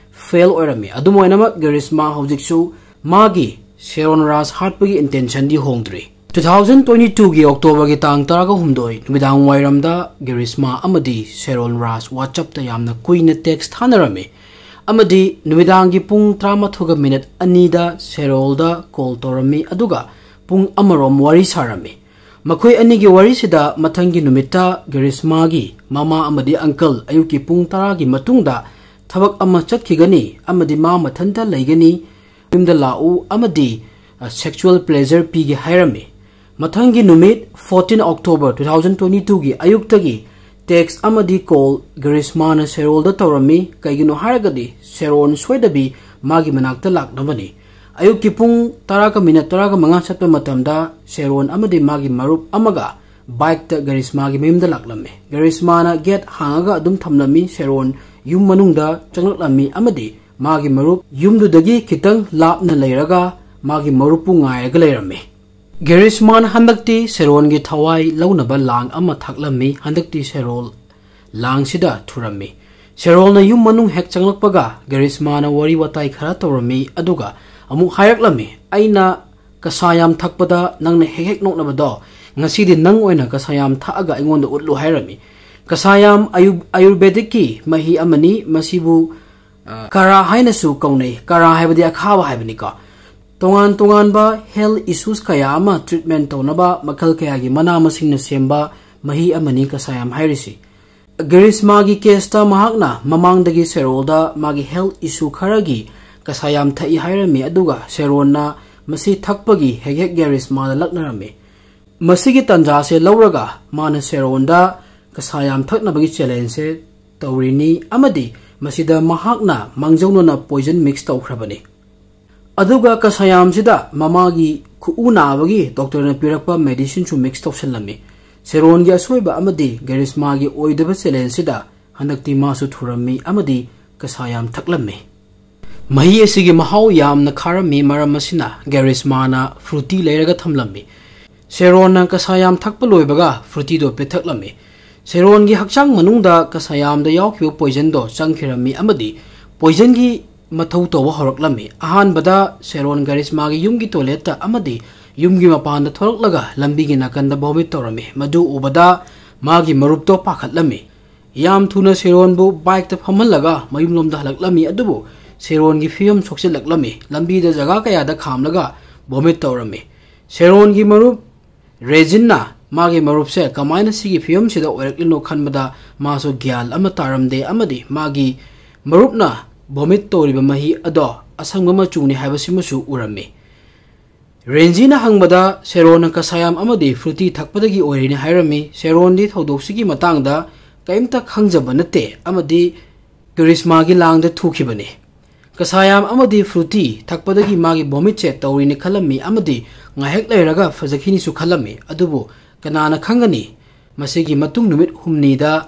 fail ꯑꯣꯏꯔꯝꯃꯤ꯫ ꯑꯗꯨꯝ ꯑꯣꯏꯅꯃꯛ ꯒ꯭ꯔꯤꯁꯃꯥ ꯍꯧꯖꯤꯛꯁꯨ ꯃꯥꯒꯤ ꯁꯦꯔꯣꯟ ꯔꯥꯖ ꯍꯥꯠꯄꯒꯤ intentionꯗꯤ ꯍꯣꯡꯗ꯭ꯔꯤ꯫ Two thousand twenty twoꯒꯤ Octoberꯒꯤ ꯇꯥꯡ ꯇꯔꯥꯒ ꯍꯨꯝꯗꯣꯏ ꯅꯨꯃꯤꯗꯥꯡ ꯋꯥꯏꯔꯝꯗ ꯒ꯭ꯔꯤꯁꯃꯥ ꯑꯃꯗꯤ ꯁꯦꯔꯣꯟ ꯔꯥꯖ WhatsAppꯇ ꯌꯥꯝꯅ ꯀꯨꯏꯅ text ꯊꯥꯅꯔꯝꯃꯤ ꯑꯃꯗꯤ ꯅꯨꯃꯤꯗꯥꯡꯒꯤ ꯄꯨꯡ ꯇꯔꯥꯃꯥꯊꯣꯏꯒ minute ꯑꯅꯤꯗ ꯁꯦꯔꯣꯜꯗ call ꯇꯧꯔꯝꯃꯤ꯫ ꯑꯗꯨꯒ ꯄꯨꯡ ꯑꯃꯔꯣꯝ ꯋꯥꯔꯤ ꯁꯥꯔꯝꯃꯤ꯫ ꯃꯈꯣꯏ ꯑꯅꯤꯒꯤ ꯋꯥꯔꯤꯁꯤꯗ ꯃꯊꯪꯒꯤ ꯅꯨꯃꯤꯠꯇ ꯒ꯭ꯔꯤꯁꯃꯥꯒꯤ ꯃꯃꯥ ꯑꯃꯗꯤ uncle ꯑꯌꯨꯛꯀꯤ ꯄꯨꯡ ꯇꯔꯥꯒꯤ ꯃꯇꯨꯡꯗ ꯊꯕꯛ ꯑꯃ ꯆꯠꯈꯤꯒꯅꯤ ꯑꯃꯗꯤ ꯃꯥ ꯃꯊꯟꯇ ꯂꯩꯒꯅꯤ, ꯌꯨꯝꯗ ꯂꯥꯛꯎ ꯑꯃꯗꯤ, ꯑ, sexual pleasure ꯄꯤꯒꯦ ꯍꯥꯏꯔꯝꯃꯤ꯫ ꯃꯊꯪꯒꯤ ꯅꯨꯃꯤꯠ fourteen October two thousand twenty twoꯒꯤ ꯑꯌꯨꯛꯇꯒꯤ ꯇꯦꯛꯁ ꯑꯃꯗꯤ ꯀꯣꯜ ꯒ꯭ꯔꯤꯁꯃꯥꯅ ꯁꯦꯔꯣꯜꯗ ꯇꯧꯔꯝꯃꯤ꯫ ꯀꯩꯒꯤꯅꯣ ꯍꯥꯏꯔꯒꯗꯤ ꯁꯦꯔꯣꯟ ꯁꯣꯏꯗꯕꯤ ꯃꯥꯒꯤ ꯃꯅꯥꯛꯇ ꯂꯥꯛꯅꯕꯅꯤ꯫ ꯑꯌꯨꯛꯀꯤ ꯄꯨꯡ ꯇꯔꯥꯒ ꯃꯤꯅꯠ ꯇꯔꯥꯒ ꯃꯉꯥ ꯆꯠꯄ ꯃꯇꯝꯗ ꯁꯦꯔꯣꯟ ꯑꯃꯗꯤ ꯃꯥꯒꯤ ꯃꯔꯨꯞ ꯑꯃꯒ ꯕꯥꯏꯛꯇ ꯒ꯭ꯔꯤꯁꯃꯥꯒꯤ ꯃꯌꯨꯝꯗ ꯂꯥꯛꯂꯝꯃꯤ꯫ ꯒ꯭ꯔꯤꯁꯃꯥꯅ ꯒꯦꯠ ꯍꯥꯡꯉꯒ ꯑꯗꯨꯝ ꯊꯝꯂꯝꯃꯤ꯫ ꯁꯦꯔꯣꯟ ꯌꯨꯝ ꯃꯅꯨꯡꯗ ꯆꯪꯂꯛꯂꯝꯃꯤ ꯑꯃꯗꯤ ꯃꯥꯒꯤ ꯃꯔꯨꯞ ꯌꯨꯝꯗꯨꯗꯒꯤ ꯈꯤꯇꯪ ꯂꯥꯞꯅ ꯂꯩꯔꯒ ꯃꯥꯒꯤ ꯃꯔꯨꯞꯄꯨ ꯉꯥꯏꯔꯒ ꯂꯩꯔꯝꯃꯤ꯫ ꯒ꯭ꯔꯤꯁꯃꯥꯅ ꯍꯟꯗꯛꯇꯤ ꯁꯦꯔꯣꯟꯒꯤ ꯊꯋꯥꯏ ꯂꯧꯅꯕ ꯂꯥꯡ ꯑꯃ ꯊꯥꯛꯂꯝꯃꯤ꯫ ꯍꯟꯗꯛꯇꯤ ꯁꯦꯔꯣꯜ ꯂꯥꯡꯁꯤꯗ ꯊꯨꯔꯝꯃꯤ꯫ ꯁꯦꯔꯣꯜꯅ ꯌꯨꯝ ꯃꯅꯨꯡ ꯍꯦꯛ ꯆꯪꯂꯛꯄꯒ ꯒ꯭ꯔꯤꯁꯃꯥꯅ ꯋꯥꯔꯤ ꯋꯥꯇꯥꯏ ꯈꯔ ꯇꯧꯔꯝꯃꯤ, ꯑꯗꯨꯒ ꯑꯃꯨꯛ ꯍꯥꯏꯔꯛꯂꯝꯃꯤ, "ꯑꯩꯅ ꯀꯁꯥ ꯌꯥꯝ ꯊꯛꯄꯗ ꯅꯪꯅ ꯍꯦꯛ ꯍꯦꯛ ꯅꯣꯛꯅꯕꯗꯣ, ꯉꯁꯤꯗꯤ ꯅꯪ ꯑꯣꯏꯅ ꯀꯁꯥ ꯌꯥꯝ ꯊꯛꯑꯒ ꯑꯩꯉꯣꯟꯗ ꯎꯠꯂꯨ" ꯍꯥꯏꯔꯝꯃꯤ꯫ ꯀꯁꯥ ꯌꯥꯝ ꯑꯌꯨ-, ꯑꯥꯌꯨꯔꯕꯦꯗꯤꯛꯀꯤ ꯃꯍꯤ ꯑꯃꯅꯤ꯫ ꯃꯁꯤꯕꯨ, ꯑ, ꯀꯔꯥ ꯍꯥꯏꯅꯁꯨ ꯀꯧꯅꯩ꯫ ꯀꯔꯥ ꯍꯥꯏꯕꯗꯤ ꯑꯈꯥꯕ ꯍꯥꯏꯕꯅꯤꯀꯣ꯫ ꯇꯣꯉꯥꯟ ꯇꯣꯉꯥꯟꯕ health issues ꯀꯌꯥ ꯑꯃ treatment ꯇꯧꯅꯕ ꯃꯈꯜ ꯀꯌꯥꯒꯤ ꯃꯅꯥ ꯃꯁꯤꯡꯅ ꯁꯦꯝꯕ ꯃꯍꯤ ꯑꯃꯅꯤ ꯀꯁꯥ ꯌꯥꯝ ꯍꯥꯏꯔꯤꯁꯤ꯫ ꯒ꯭ꯔꯤꯁꯃꯥꯒꯤ ꯀꯦꯁꯇ ꯃꯍꯥꯛꯅ ꯃꯃꯥꯡꯗꯒꯤ ꯁꯦꯔꯣꯜꯗ ꯃꯥꯒꯤ health issue ꯈꯔꯒꯤ ꯀꯁꯥ ꯌꯥꯝ ꯊꯛꯏ ꯍꯥꯏꯔꯝꯃꯤ, ꯑꯗꯨꯒ ꯁꯦꯔꯣꯟꯅ ꯃꯁꯤ ꯊꯛꯄꯒꯤ ꯍꯦꯛ ꯍꯦꯛ ꯒ꯭ꯔꯤꯁꯃꯥꯗ ꯂꯛꯅꯔꯝꯃꯤ꯫ ꯃꯁꯤꯒꯤ ꯇꯥꯟꯖꯥꯁꯦ ꯂꯧꯔꯒ ꯃꯥꯅ ꯁꯦꯔꯣꯟꯗ ꯀꯁꯥ ꯌꯥꯝ ꯊꯛꯅꯕꯒꯤ ꯆꯦꯂꯦꯟꯖꯁꯦ ꯇꯧꯔꯤꯅꯤ, ꯑꯃꯗꯤ ꯃꯁꯤꯗ ꯃꯍꯥꯛꯅ ꯃꯥꯡꯖꯧꯅꯅ poison mix ꯇꯧꯈ꯭ꯔꯕꯅꯤ꯫ ꯑꯗꯨꯒ ꯀꯁꯥ ꯌꯥꯝꯁꯤꯗ ꯃꯃꯥꯒꯤ ꯈꯨꯎ ꯅꯥꯕꯒꯤ ꯗꯣꯛꯇꯔꯅ ꯄꯤꯔꯛꯄ medicineꯁꯨ mix ꯇꯧꯁꯜꯂꯝꯃꯤ꯫ ꯁꯦꯔꯣꯟꯒꯤ ꯑꯁꯣꯏꯕ ꯑꯃꯗꯤ ꯒ꯭ꯔꯤꯁꯃꯥꯒꯤ ꯑꯣꯏꯗꯕ ꯆꯦꯂꯦꯟꯖꯁꯤꯗ ꯍꯟꯗꯛꯇꯤ ꯃꯥꯁꯨ ꯊꯨꯔꯝꯃꯤ ꯑꯃꯗꯤ ꯀꯁꯥ ꯌꯥꯝ ꯊꯛꯂꯝꯃꯤ꯫ ꯃꯍꯤ ꯑꯁꯤꯒꯤ ꯃꯍꯥꯎ ꯌꯥꯝꯅ ꯈꯥꯔꯝꯃꯤ, ꯃꯔꯝ ꯑꯁꯤꯅ ꯒ꯭ꯔꯤꯁꯃꯥꯅ ꯐ꯭ꯔꯨꯇꯤ ꯂꯩꯔꯒ ꯊꯝꯂꯝꯃꯤ꯫ ꯁꯦꯔꯣꯟꯅ ꯀꯁꯥ ꯌꯥꯝ ꯊꯛꯄ ꯂꯣꯏꯕꯒ ꯐ꯭ꯔꯨꯇꯤꯗꯣ ꯄꯤꯊꯛꯂꯝꯃꯤ꯫ ꯁꯦꯔꯣꯟꯒꯤ ꯍꯛꯆꯥꯡ ꯃꯅꯨꯡꯗ ꯀꯁꯥ ꯌꯥꯝꯗ ꯌꯥꯎꯈꯤꯕ poisonꯗꯣ ꯆꯪꯈꯤꯔꯝꯃꯤ ꯑꯃꯗꯤ poisonꯒꯤ ꯃꯊꯧ ꯇꯧꯕ ꯍꯧꯔꯛꯂꯝꯃꯤ꯫ ꯑꯍꯥꯟꯕꯗ ꯁꯦꯔꯣꯟ ꯒ꯭ꯔꯤꯁꯃꯥꯒꯤ ꯌꯨꯝꯒꯤ toiletꯇ ꯑꯃꯗꯤ ꯌꯨꯝꯒꯤ ꯃꯄꯥꯟꯗ ꯊꯣꯛꯂꯛꯂꯒ ꯂꯝꯕꯤꯒꯤ ꯅꯥꯀꯟꯗ vomit ꯇꯧꯔꯝꯃꯤ꯫ ꯃꯗꯨ ꯎꯕꯗ ꯃꯥꯒꯤ ꯃꯔꯨꯞꯇꯣ ꯄꯥꯈꯠꯂꯝꯃꯤ꯫ ꯌꯥꯝ ꯊꯨꯅ ꯁꯦꯔꯣꯟꯕꯨ ꯕꯥꯏꯛꯇ ꯐꯝꯍꯜꯂꯒ ꯃꯌꯨꯝꯂꯣꯝꯗ ꯍꯜꯂꯛꯂꯝꯃꯤ, ꯑꯗꯨꯕꯨ ꯁꯦꯔꯣꯟꯒꯤ ꯐꯤꯕꯝ ꯁꯣꯛꯆꯤꯜꯂꯛꯂꯝꯃꯤ꯫ ꯂꯝꯕꯤꯗ ꯖꯒꯥ ꯀꯌꯥꯗ ꯈꯥꯝꯂꯒ vomit ꯇꯧꯔꯝꯃꯤ꯫ ꯁꯦꯔꯣꯟꯒꯤ ꯃꯔꯨꯞ ꯔꯦꯖꯤꯟꯅ ꯃꯥꯒꯤ ꯃꯔꯨꯞꯁꯦ ꯀꯃꯥꯏꯅ ꯁꯤꯒꯤ ꯐꯤꯕꯝꯁꯤꯗ ꯑꯣꯏꯔꯛꯂꯤꯅꯣ ꯈꯟꯕꯗ ꯃꯥꯁꯨ ꯒ꯭ꯌꯥꯟ ꯑꯃ ꯇꯥꯔꯝꯗꯦ ꯑꯃꯗꯤ ꯃꯥꯒꯤ ꯃꯔꯨꯞꯅ vomit ꯇꯧꯔꯤꯕ ꯃꯍꯤ ꯑꯗꯣ ꯑꯁꯪꯕ ꯃꯆꯨꯅꯤ ꯍꯥꯏꯕꯁꯤꯃꯁꯨ ꯎꯔꯝꯃꯤ꯫ ꯔꯦꯟꯖꯤꯅ ꯍꯪꯕꯗ ꯁꯦꯔꯣꯟꯅ ꯀꯁꯥꯌꯥꯝ ꯑꯃꯗꯤ ꯐ꯭ꯔꯨꯇꯤ ꯊꯛꯄꯗꯒꯤ ꯑꯣꯏꯔꯦꯅ ꯍꯥꯏꯔꯝꯃꯤ꯫ ꯁꯦꯔꯣꯟꯗꯤ ꯊꯧꯗꯣꯛꯁꯤꯒꯤ ꯃꯇꯥꯡꯗ ꯀꯔꯤꯝꯇ ꯈꯪꯖꯕ ꯅꯠꯇꯦ ꯑꯃꯗꯤ ꯒ꯭ꯔꯤꯁꯃꯥꯒꯤ ꯂꯥꯡꯗ ꯊꯨꯈꯤꯕꯅꯤ꯫ ꯀꯁꯥꯌꯥꯝ ꯑꯃꯗꯤ ꯐ꯭ꯔꯨꯇꯤ ꯊꯛꯄꯗꯒꯤ ꯃꯥꯒꯤ ꯚꯣꯃꯤꯠꯁꯦ ꯇꯧꯔꯤꯅꯤ ꯈꯜꯂꯝꯃꯤ ꯑꯃꯗꯤ ꯉꯥꯏꯍꯥꯛ ꯂꯩꯔꯒ ꯐꯖꯈꯤꯅꯤꯁꯨ ꯈꯜꯂꯝꯃꯤ꯫ ꯑꯗꯨꯕꯨ ꯀꯅꯥꯅ ꯈꯪꯒꯅꯤ? ꯃꯁꯤꯒꯤ ꯃꯇꯨꯡ ꯅꯨꯃꯤꯠ ꯍꯨꯝꯅꯤꯗ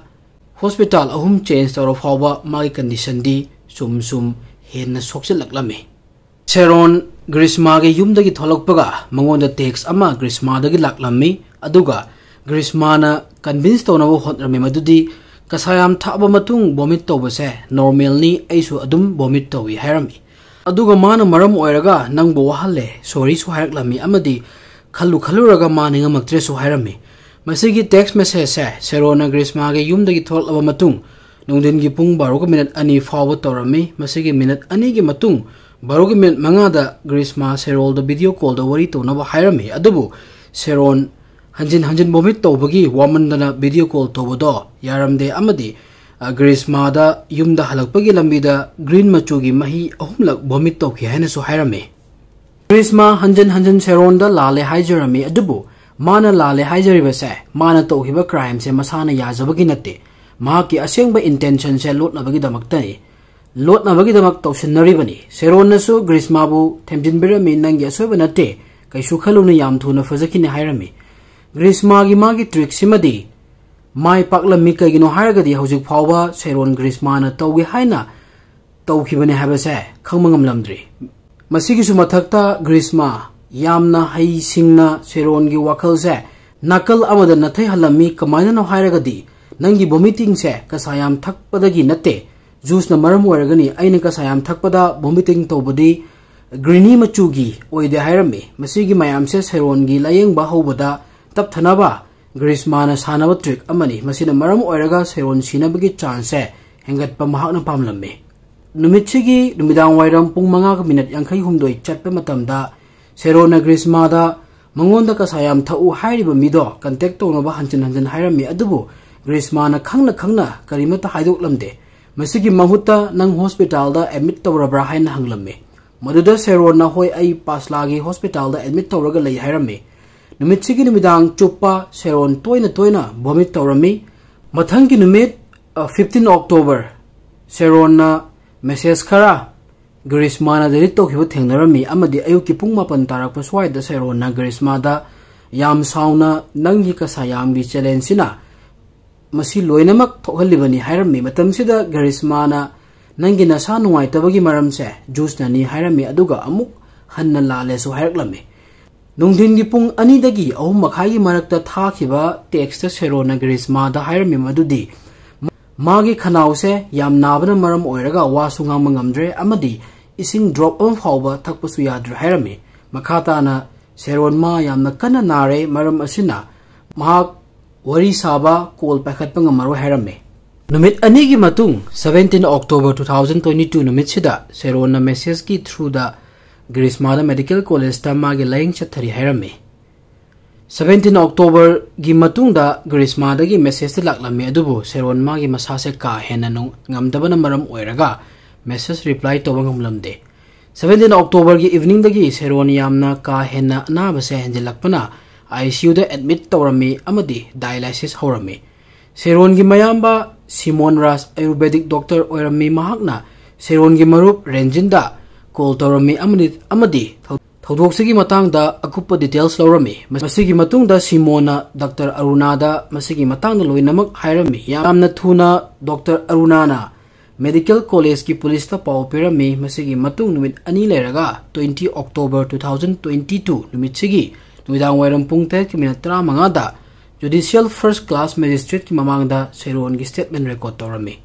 ꯍꯣꯁꯄꯤꯇꯥꯜ ꯑꯍꯨꯝ ꯆꯦꯟꯖ ꯇꯧꯔ ꯐꯥꯎꯕ ꯃꯥꯒꯤ ꯀꯟꯗꯤꯁꯟꯗꯤ ꯁꯨꯝ ꯁꯨꯝ ꯍꯦꯟꯅ ꯁꯣꯛꯆꯤꯜꯂꯛꯂꯝꯃꯤ꯫ ꯁꯦꯔꯣꯟ ꯒ꯭ꯔꯤꯁꯃꯥꯒꯤ ꯌꯨꯝꯗꯒꯤ ꯊꯣꯛꯂꯛꯄꯒ ꯃꯉꯣꯟꯗ ꯇꯦꯛꯁ ꯑꯃ ꯒ꯭ꯔꯤꯁꯃꯥꯗꯒꯤ ꯂꯥꯛꯂꯝꯃꯤ꯫ ꯑꯗꯨꯒ ꯒ꯭ꯔꯤꯁꯃꯥꯅ ꯀꯟꯚꯤꯟꯁ ꯇꯧꯅꯕ ꯍꯣꯠꯅꯔꯝꯃꯤ ꯃꯗꯨꯗꯤ, "ꯀꯁꯥꯌꯥꯝ ꯊꯛꯑꯕ ꯃꯇꯨꯡ ꯚꯣꯃꯤꯠ ꯇꯧꯕꯁꯦ ꯅꯣꯔꯃꯦꯜꯅꯤ, ꯑꯩꯁꯨ ꯑꯗꯨꯝ ꯚꯣꯃꯤꯠ ꯇꯧꯏ" ꯍꯥꯏꯔꯝꯃꯤ꯫ ꯑꯗꯨꯒ ꯃꯥꯅ ꯃꯔꯝ ꯑꯣꯏꯔꯒ ꯅꯪꯕꯨ ꯋꯥꯍꯜꯂꯦ, ꯁꯣꯔꯤꯁꯨ ꯍꯥꯏꯔꯛꯂꯝꯃꯤ ꯑꯃꯗꯤ ꯈꯜꯂꯨ ꯈꯜꯂꯨꯔꯒ ꯃꯥ ꯅꯤꯡꯉꯝꯃꯛꯇ꯭ꯔꯦꯁꯨ ꯍꯥꯏꯔꯝꯃꯤ꯫ ꯃꯁꯤꯒꯤ ꯇꯦꯛꯁ ꯃꯦꯁꯦꯖꯁꯦ ꯁꯦꯔꯣꯟꯅ ꯒ꯭ꯔꯤꯁꯃꯥꯒꯤ ꯌꯨꯝꯗꯒꯤ ꯊꯣꯛꯂꯛꯂꯕ ꯃꯇꯨꯡ ꯅꯨꯡꯊꯤꯟꯒꯤ ꯄꯨꯡ ꯕꯥꯔꯣꯒ ꯃꯤꯅꯠ ꯑꯅꯤ ꯐꯥꯎꯕ ꯇꯧꯔꯝꯃꯤ꯫ ꯃꯁꯤꯒꯤ ꯃꯤꯅꯠ ꯑꯅꯤꯒꯤ ꯃꯇꯨꯡ ꯕꯥꯔꯣꯒꯤ ꯃꯤꯅꯠ ꯃꯉꯥꯗ ꯒ꯭ꯔꯤꯁꯃꯥ ꯁꯦꯔꯣꯜꯗ ꯚꯤꯗꯤꯑꯣ ꯀꯣꯜꯗ ꯋꯥꯔꯤ ꯇꯧꯅꯕ ꯍꯥꯏꯔꯝꯃꯤ꯫ ꯑꯗꯨꯕꯨ ꯁꯦꯔꯣꯟ ꯍꯟꯖꯤꯟ ꯍꯟꯖꯤꯟ ꯚꯣꯃꯤꯠ ꯇꯧꯕꯒꯤ ꯋꯥꯃꯟꯗꯅ ꯚꯤꯗꯤꯑꯣ ꯀꯣꯜ ꯇꯧꯕꯗꯣ ꯌꯥꯔꯝꯗꯦ ꯑꯃꯗꯤ, ꯑ, ꯒ꯭ꯔꯤꯁꯃꯥꯗ ꯌꯨꯝꯗ ꯍꯜꯂꯛꯄꯒꯤ ꯂꯝꯕꯤꯗ ꯒ꯭ꯔꯤꯟ ꯃꯆꯨꯒꯤ ꯃꯍꯤ ꯑꯍꯨꯝꯂꯛ ꯚꯣꯃꯤꯠ ꯇꯧꯈꯤ ꯍꯥꯏꯅꯁꯨ ꯍꯥꯏꯔꯝꯃꯤ꯫ ꯒ꯭ꯔꯤꯁꯃꯥ ꯍꯟꯖꯤꯟ ꯍꯟꯖꯤꯟ ꯁꯦꯔꯣꯟꯗ ꯂꯥꯜꯂꯦ ꯍꯥꯏꯖꯔꯝꯃꯤ, ꯑꯗꯨꯕꯨ ꯃꯥꯅ ꯂꯥꯜꯂꯦ ꯍꯥꯏꯖꯔꯤꯕꯁꯦ ꯃꯥꯅ ꯇꯧꯈꯤꯕ ꯀ꯭ꯔꯥꯏꯝꯁꯦ ꯃꯁꯥꯅ ꯌꯥꯖꯕꯒꯤ ꯅꯠꯇꯦ, ꯃꯍꯥꯛꯀꯤ ꯑꯁꯦꯡꯕ ꯏꯟꯇꯦꯟꯁꯟꯁꯦ ꯂꯣꯠꯅꯕꯒꯤꯗꯃꯛꯇꯅꯤ꯫ ꯂꯣꯠꯅꯕꯒꯤꯗꯃꯛ ꯇꯧꯁꯤꯟꯅꯔꯤꯕꯅꯤ꯫ ꯁꯦꯔꯣꯟꯅꯁꯨ ꯒ꯭ꯔꯤꯁꯃꯥꯕꯨ ꯊꯦꯝꯖꯤꯟꯕꯤꯔꯝꯃꯤ, "ꯅꯪꯒꯤ ꯑꯁꯣꯏꯕ ꯅꯠꯇꯦ, ꯀꯩꯁꯨ ꯈꯜꯂꯨꯅꯨ, ꯌꯥꯝ ꯊꯨꯅ ꯐꯖꯈꯤꯅꯤ" ꯍꯥꯏꯔꯝꯃꯤ꯫ ꯒ꯭ꯔꯤꯁꯃꯥꯒꯤ ꯃꯥꯒꯤ ꯇ꯭ꯔꯤꯛꯁꯤꯃꯗꯤ ꯃꯥꯏ ꯄꯥꯛꯂꯝꯃꯤ꯫ ꯀꯩꯒꯤꯅꯣ ꯍꯥꯏꯔꯒꯗꯤ ꯍꯧꯖꯤꯛ ꯐꯥꯎꯕ ꯁꯦꯔꯣꯟ ꯒ꯭ꯔꯤꯁꯃꯥꯅ ꯇꯧꯒꯦ ꯍꯥꯏꯅ ꯇꯧꯈꯤꯕꯅꯤ ꯍꯥꯏꯕꯁꯦ ꯈꯪꯕ ꯉꯝꯂꯝꯗ꯭ꯔꯤ꯫ ꯃꯁꯤꯒꯤꯁꯨ ꯃꯊꯛꯇ ꯒ꯭ꯔꯤꯁꯃꯥ ꯌꯥꯝꯅ ꯍꯩꯁꯤꯡꯅ ꯁꯦꯔꯣꯟꯒꯤ ꯋꯥꯈꯜꯁꯦ ꯅꯥꯀꯜ ꯑꯃꯗ ꯅꯥꯊꯩꯍꯜꯂꯝꯃꯤ꯫ ꯀꯃꯥꯏꯅꯅꯣ ꯍꯥꯏꯔꯒꯗꯤ ꯅꯪꯒꯤ ꯚꯣꯃꯤꯇꯤꯡꯁꯦ ꯀꯁꯥꯌꯥꯝ ꯊꯛꯄꯗꯒꯤ ꯅꯠꯇꯦ, ꯖꯨꯁꯅ ꯃꯔꯝ ꯑꯣꯏꯔꯒꯅꯤ꯫ ꯑꯩꯅ ꯀꯁꯥꯌꯥꯝ ꯊꯛꯄꯗ ꯚꯣꯃꯤꯇꯤꯡ ꯇꯧꯕꯗꯤ ꯒ꯭ꯔꯤꯅꯤ ꯃꯆꯨꯒꯤ ꯑꯣꯏꯗꯦ ꯍꯥꯏꯔꯝꯃꯤ꯫ ꯃꯁꯤꯒꯤ ꯃꯌꯥꯝꯁꯦ ꯁꯦꯔꯣꯟꯒꯤ ꯂꯥꯌꯦꯡꯕ ꯍꯧꯕꯗ ꯇꯞꯊꯅꯕ ꯒ꯭ꯔꯤꯁꯃꯥꯅ ꯁꯥꯟꯅꯕ ꯇ꯭ꯔꯤꯛ ꯑꯃꯅꯤ꯫ ꯃꯁꯤꯅ ꯃꯔꯝ ꯑꯣꯏꯔꯒ ꯁꯦꯔꯣꯟ ꯁꯤꯅꯕꯒꯤ ꯆꯥꯟꯁꯁꯦ ꯍꯦꯟꯒꯠꯄ ꯃꯍꯥꯛꯅ ꯄꯥꯝꯂꯝꯃꯤ꯫ ꯅꯨꯃꯤꯠꯁꯤꯒꯤ ꯅꯨꯃꯤꯗꯥꯡ ꯋꯥꯏꯔꯝ ꯄꯨꯡ ꯃꯉꯥꯒ ꯃꯤꯅꯠ ꯌꯥꯡꯈꯩ ꯍꯨꯝꯗꯣꯏ ꯆꯠꯄ ꯃꯇꯝꯗ ꯁꯦꯔꯣꯟꯅ ꯒ꯭ꯔꯤꯁꯃꯥꯗ ꯃꯉꯣꯟꯗ ꯀꯁꯥꯌꯥꯝ ꯊꯛꯎ ꯍꯥꯏꯔꯤꯕ ꯃꯤꯗꯣ ꯀꯟꯇꯦꯛ ꯇꯧꯅꯕ ꯍꯟꯖꯤꯟ ꯍꯟꯖꯤꯟ ꯍꯥꯏꯔꯝꯃꯤ, ꯑꯗꯨꯕꯨ ꯒ꯭ꯔꯤꯁꯃꯥꯅ ꯈꯪꯅ ꯈꯪꯅ ꯀꯔꯤꯃꯠꯇ ꯍꯥꯏꯗꯣꯛꯂꯝꯗꯦ꯫ ꯃꯁꯤꯒꯤ ꯃꯍꯨꯠꯇ ꯅꯪ ꯍꯣꯁꯄꯤꯇꯥꯜꯗ ꯑꯦꯗꯃꯤꯠ ꯇꯧꯔꯕ꯭ꯔꯥ ꯍꯥꯏꯅ ꯍꯪꯂꯝꯃꯤ꯫ ꯃꯗꯨꯗ ꯁꯦꯔꯣꯟꯅ, "ꯍꯣꯏ, ꯑꯩ ꯄꯥꯁꯂꯥꯒꯤ ꯍꯣꯁꯄꯤꯇꯥꯜꯗ ꯑꯦꯗꯃꯤꯠ ꯇꯧꯔꯒ ꯂꯩ" ꯍꯥꯏꯔꯝꯃꯤ꯫ ꯅꯨꯃꯤꯠꯁꯤꯒꯤ ꯅꯨꯃꯤꯗꯥꯡ ꯆꯨꯞꯄ ꯁꯦꯔꯣꯟ ꯇꯣꯏꯅ ꯇꯣꯏꯅ ꯚꯣꯃꯤꯠ ꯇꯧꯔꯝꯃꯤ꯫ ꯃꯊꯪꯒꯤ ꯅꯨꯃꯤꯠ, ꯑ, fifteen October, ꯁꯦꯔꯣꯟꯅ message ꯈꯔ ꯒ꯭ꯔꯤꯁꯃꯥꯅ delete ꯇꯧꯈꯤꯕ ꯊꯦꯡꯅꯔꯝꯃꯤ, ꯑꯃꯗꯤ ꯑꯌꯨꯛꯀꯤ ꯄꯨꯡ ꯃꯥꯄꯟ ꯇꯥꯔꯛꯄ ꯁ꯭ꯋꯥꯏꯗ ꯁꯦꯔꯣꯟꯅ ꯒ꯭ꯔꯤꯁꯃꯥꯗ ꯌꯥꯝ ꯁꯥꯎꯅ, "ꯅꯪꯒꯤ ꯀꯁꯥꯌꯥꯝꯒꯤ challengeꯁꯤꯅ ꯃꯁꯤ ꯂꯣꯏꯅꯃꯛ ꯊꯣꯛꯍꯜꯂꯤꯕꯅꯤ" ꯍꯥꯏꯔꯝꯃꯤ꯫ ꯃꯇꯝꯁꯤꯗ ꯒ꯭ꯔꯤꯁꯃꯥꯅ, "ꯅꯪꯒꯤ ꯅꯁꯥ ꯅꯨꯡꯉꯥꯏꯇꯕꯒꯤ ꯃꯔꯝꯁꯦ ꯖꯨꯁꯅꯅꯤ" ꯍꯥꯏꯔꯝꯃꯤ, ꯑꯗꯨꯒ ꯑꯃꯨꯛ ꯍꯟꯅ ꯂꯥꯜꯂꯦꯁꯨ ꯍꯥꯏꯔꯛꯂꯝꯃꯤ꯫ ꯅꯨꯡꯊꯤꯟꯒꯤ ꯄꯨꯡ ꯑꯅꯤꯗꯒꯤ ꯑꯍꯨꯝ ꯃꯈꯥꯏꯒꯤ ꯃꯔꯛꯇ ꯊꯥꯈꯤꯕ textꯇ ꯁꯦꯔꯣꯟꯅ ꯒ꯭ꯔꯤꯁꯃꯥꯗ ꯍꯥꯏꯔꯝꯃꯤ ꯃꯗꯨꯗꯤ, ꯃꯥꯒꯤ ꯈꯅꯥꯎꯁꯦ ꯌꯥꯝ ꯅꯥꯕꯅ ꯃꯔꯝ ꯑꯣꯏꯔꯒ ꯋꯥꯁꯨ ꯉꯥꯡꯕ ꯉꯝꯗ꯭ꯔꯦ ꯑꯃꯗꯤ ꯏꯁꯤꯡ drop ꯑꯃ ꯐꯥꯎꯕ ꯊꯛꯄꯁꯨ ꯌꯥꯗ꯭ꯔꯦ ꯍꯥꯏꯔꯝꯃꯤ꯫ ꯃꯈꯥ ꯇꯥꯅ ꯁꯦꯔꯣꯟ ꯃꯥ ꯌꯥꯝꯅ ꯀꯟꯅ ꯅꯥꯔꯦ, ꯃꯔꯝ ꯑꯁꯤꯅ ꯃꯍꯥꯛ ꯋꯥꯔꯤ ꯁꯥꯕ, call ꯄꯥꯏꯈꯠꯄ ꯉꯝꯃꯔꯣꯏ ꯍꯥꯏꯔꯝꯃꯤ꯫ ꯅꯨꯃꯤꯠ ꯑꯅꯤꯒꯤ ꯃꯇꯨꯡ, seventeen October two thousand twenty two ꯅꯨꯃꯤꯠꯁꯤꯗ ꯁꯦꯔꯣꯟꯅ messageꯀꯤ throughꯗ ꯒ꯭ꯔꯤꯁꯃꯥꯗ medical collegeꯇ ꯃꯥꯒꯤ ꯂꯥꯌꯦꯡ ꯆꯠꯊꯔꯤ ꯍꯥꯏꯔꯝꯃꯤ꯫ seventeen Octoberꯒꯤ ꯃꯇꯨꯡꯗ ꯒ꯭ꯔꯤꯁꯃꯥꯗꯒꯤ messageꯇ ꯂꯥꯛꯂꯝꯃꯤ, ꯑꯗꯨꯕꯨ ꯁꯦꯔꯣꯟ ꯃꯥꯒꯤ ꯃꯁꯥꯁꯦ ꯀꯥ ꯍꯦꯟꯅ ꯅꯨꯡ-, ꯉꯝꯗꯕꯅ ꯃꯔꯝ ꯑꯣꯏꯔꯒ message reply ꯇꯧꯕ ꯉꯝꯂꯝꯗꯦ꯫ seventeen Octoberꯒꯤ eveningꯗꯒꯤ ꯁꯦꯔꯣꯟ ꯌꯥꯝꯅ ꯀꯥ ꯍꯦꯟꯅ ꯑꯅꯥꯕꯁꯦ ꯍꯦꯟꯖꯤꯜꯂꯛꯄꯅ ICUꯗ admit ꯇꯧꯔꯝꯃꯤ ꯑꯃꯗꯤ dialysis ꯍꯧꯔꯝꯃꯤ꯫ ꯁꯦꯔꯣꯟꯒꯤ ꯃꯌꯥꯝꯕ ꯁꯤꯃꯣꯟ ꯔꯥꯖ Ayurvedic doctor ꯑꯣꯏꯔꯝꯃꯤ꯫ ꯃꯍꯥꯛꯅ ꯁꯦꯔꯣꯟꯒꯤ ꯃꯔꯨꯞ ꯔꯦꯟꯖꯤꯟꯗ call ꯇꯧꯔꯝꯃꯤ ꯑꯃꯗꯤ, ꯑꯃꯗꯤ ꯊꯧ-, ꯊꯧꯗꯣꯛꯁꯤꯒꯤ ꯃꯇꯥꯡꯗ ꯑꯀꯨꯞꯄ details ꯂꯧꯔꯝꯃꯤ꯫ ꯃꯁꯤꯒꯤ ꯃꯇꯨꯡꯗ ꯁꯤꯃꯣꯟꯅ Doctor ꯑꯔꯨꯅꯥꯗ ꯃꯁꯤꯒꯤ ꯃꯇꯥꯡꯗ ꯂꯣꯏꯅꯃꯛ ꯍꯥꯏꯔꯝꯃꯤ꯫ ꯌꯥꯝꯅ ꯊꯨꯅ Doctor ꯑꯔꯨꯅꯥꯅ medical collegeꯀꯤ policeꯇ ꯄꯥꯎ ꯄꯤꯔꯝꯃꯤ꯫ ꯃꯁꯤꯒꯤ ꯃꯇꯨꯡ ꯅꯨꯃꯤꯠ ꯑꯅꯤ ꯂꯩꯔꯒ, twenty October two thousand twenty two ꯅꯨꯃꯤꯠꯁꯤꯒꯤ ꯅꯨꯃꯤꯗꯥꯡ ꯋꯥꯏꯔꯝ ꯄꯨꯡ ꯇꯔꯦꯠꯀꯤ minute ꯇꯔꯥꯃꯉꯥꯗ judicial first class magistrateꯀꯤ ꯃꯃꯥꯡꯗ ꯁꯦꯔꯣꯟꯒꯤ statement record ꯇꯧꯔꯝꯃꯤ꯫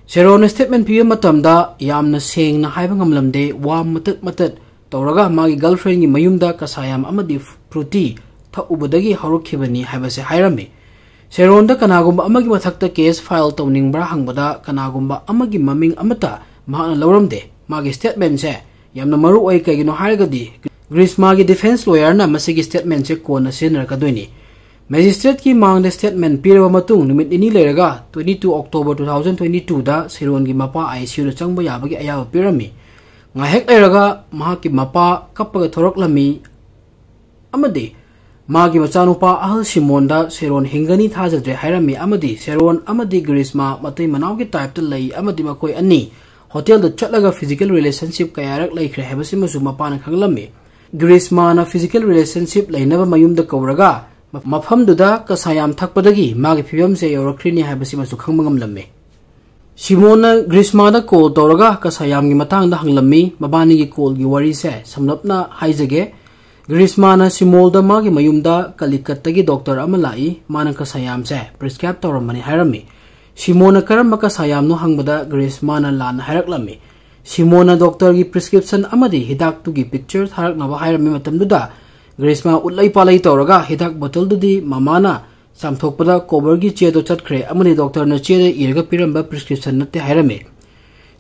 ꯁꯦꯔꯣꯟꯅ statement ꯄꯤꯕ ꯃꯇꯝꯗ ꯌꯥꯝꯅ ꯁꯦꯡꯅ ꯍꯥꯏꯕ ꯉꯝꯂꯝꯗꯦ, ꯋꯥ ꯃꯇꯠ ꯃꯇꯠ ꯇꯧꯔꯒ ꯃꯥꯒꯤ girlfriendꯒꯤ ꯃꯌꯨꯝꯗ ꯀꯁꯥꯌꯥꯝ ꯑꯃꯗꯤ fruity ꯊꯛꯎꯕꯗꯒꯤ ꯍꯧꯔꯛꯈꯤꯕꯅꯤ ꯍꯥꯏꯕꯁꯦ ꯍꯥꯏꯔꯝꯃꯤ꯫ ꯁꯦꯔꯣꯟꯗ ꯀꯅꯥꯒꯨꯝꯕ ꯑꯃꯒꯤ ꯃꯊꯛꯇ case file ꯇꯧꯅꯤꯡꯕ꯭ꯔꯥ ꯍꯪꯕꯗ ꯀꯅꯥꯒꯨꯝꯕ ꯑꯃꯒꯤ ꯃꯃꯤꯡ ꯑꯃꯠꯇ ꯃꯍꯥꯛꯅ ꯂꯧꯔꯝꯗꯦ꯫ ꯃꯥꯒꯤ statementꯁꯦ ꯌꯥꯝꯅ ꯃꯔꯨ ꯑꯣꯏ, ꯀꯩꯒꯤꯅꯣ ꯍꯥꯏꯔꯒꯗꯤ ꯒ꯭ꯔꯤꯁꯃꯥꯒꯤ defense lawyerꯅ ꯃꯁꯤꯒꯤ statementꯁꯦ ꯀꯣꯟꯅ ꯁꯤꯖꯤꯟꯅꯔꯛꯀꯗꯣꯏꯅꯤ꯫ Magistrateꯀꯤ ꯃꯥꯡꯗ statement ꯄꯤꯔꯕ ꯃꯇꯨꯡ ꯅꯨꯃꯤꯠ ꯅꯤꯅꯤ ꯂꯩꯔꯒ, twenty two October two thousand twenty twoꯗ ꯁꯦꯔꯣꯟꯒꯤ ꯃꯄꯥ ICUꯗ ꯆꯪꯕ ꯌꯥꯕꯒꯤ ꯑꯌꯥꯕ ꯄꯤꯔꯝꯃꯤ꯫ ꯉꯥꯏꯍꯥꯛ ꯂꯩꯔꯒ ꯃꯍꯥꯛꯀꯤ ꯃꯄꯥ ꯀꯞꯄꯒ ꯊꯣꯔꯛꯂꯝꯃꯤ ꯑꯃꯗꯤ ꯃꯥꯒꯤ ꯃꯆꯥꯅꯨꯄꯥ ꯑꯍꯜ ꯁꯤꯃꯣꯟꯗ ꯁꯦꯔꯣꯟ ꯍꯤꯡꯒꯅꯤ ꯊꯥꯖꯗ꯭ꯔꯦ ꯍꯥꯏꯔꯝꯃꯤ ꯑꯃꯗꯤ ꯁꯦꯔꯣꯟ ꯑꯃꯗꯤ ꯒ꯭ꯔꯤꯁꯃꯥ ꯃꯇꯩ ꯃꯅꯥꯎꯒꯤ ꯇꯥꯏꯞꯇ ꯂꯩ ꯑꯃꯗꯤ ꯃꯈꯣꯏ ꯑꯅꯤ ꯍꯣꯇꯦꯜꯗ ꯆꯠꯂꯒ ꯐꯤꯖꯤꯀꯦꯜ ꯔꯤꯂꯦꯁꯟꯁꯤꯞ ꯀꯌꯥꯔꯛ ꯂꯩꯈ꯭ꯔꯦ ꯍꯥꯏꯕꯁꯤꯃꯁꯨ ꯃꯄꯥꯅ ꯈꯪꯂꯝꯃꯤ꯫ ꯒ꯭ꯔꯤꯁꯃꯥꯅ ꯐꯤꯖꯤꯀꯦꯜ ꯔꯤꯂꯦꯁꯟꯁꯤꯞ ꯂꯩꯅꯕ ꯃꯌꯨꯝꯗ ꯀꯧꯔꯒ ꯃ-, ꯃꯐꯝꯗꯨꯗ ꯀꯁꯥ ꯌꯥꯝ ꯊꯛꯄꯗꯒꯤ ꯃꯥꯒꯤ ꯐꯤꯕꯝꯁꯦ ꯌꯧꯔꯛꯈ꯭ꯔꯤꯅꯤ ꯍꯥꯏꯕꯁꯤꯃꯁꯨ ꯈꯪꯕ ꯉꯝꯂꯝꯃꯤ꯫ ꯁꯤꯃꯣꯟꯅ ꯒ꯭ꯔꯤꯁꯃꯥꯗ ꯀꯣꯜ ꯇꯧꯔꯒ ꯀꯁꯥꯌꯥꯝꯒꯤ ꯃꯇꯥꯡꯗ ꯍꯪꯂꯝꯃꯤ꯫ ꯃꯕꯥꯅꯤꯒꯤ ꯀꯣꯜꯒꯤ ꯋꯥꯔꯤꯁꯦ ꯁꯝꯂꯞꯅ ꯍꯥꯏꯖꯒꯦ꯫ ꯒ꯭ꯔꯤꯁꯃꯥꯅ ꯁꯤꯃꯣꯜꯗ ꯃꯥꯒꯤ ꯃꯌꯨꯝꯗ ꯀꯂꯤꯀꯠꯇꯒꯤ ꯗꯣꯛꯇꯔ ꯑꯃ ꯂꯥꯛꯏ, ꯃꯥꯅ ꯀꯁꯥꯌꯥꯝꯁꯦ ꯄ꯭ꯔꯤꯁꯀ꯭ꯔꯥꯏꯕ ꯇꯧꯔꯝꯕꯅꯤ ꯍꯥꯏꯔꯝꯃꯤ꯫ ꯁꯤꯃꯣꯟꯅ ꯀꯔꯝꯕ ꯀꯁꯥꯌꯥꯝꯅꯣ ꯍꯪꯕꯗ ꯒ꯭ꯔꯤꯁꯃꯥꯅ ꯂꯥꯟꯅ ꯍꯥꯏꯔꯛꯂꯝꯃꯤ꯫ ꯁꯤꯃꯣꯟꯅ ꯗꯣꯛꯇꯔꯒꯤ ꯄ꯭ꯔꯤꯁꯀ꯭ꯔꯤꯞꯁꯟ ꯑꯃꯗꯤ ꯍꯤꯗꯥꯛꯇꯨꯒꯤ ꯄꯤꯛꯆꯔ ꯊꯥꯔꯛꯅꯕ ꯍꯥꯏꯔꯝꯃꯤ ꯃꯇꯝꯗꯨꯗ ꯒ꯭ꯔꯤꯁꯃꯥ ꯎꯠꯂꯩ ꯄꯥꯂꯩ ꯇꯧꯔꯒ ꯍꯤꯗꯥꯛ ꯕꯣꯇꯜꯗꯨꯗꯤ ꯃꯃꯥꯅ ꯆꯥꯝꯊꯣꯛꯄꯗ ꯀꯣꯕꯔꯒꯤ ꯆꯦꯗꯣ ꯆꯠꯈ꯭ꯔꯦ ꯑꯃꯗꯤ ꯗꯣꯛꯇꯔꯅ ꯆꯦꯗ ꯏꯔꯒ ꯄꯤꯔꯝꯕ ꯄ꯭ꯔꯤꯁꯀ꯭ꯔꯤꯞꯁꯟ ꯅꯠꯇꯦ ꯍꯥꯏꯔꯝꯃꯤ꯫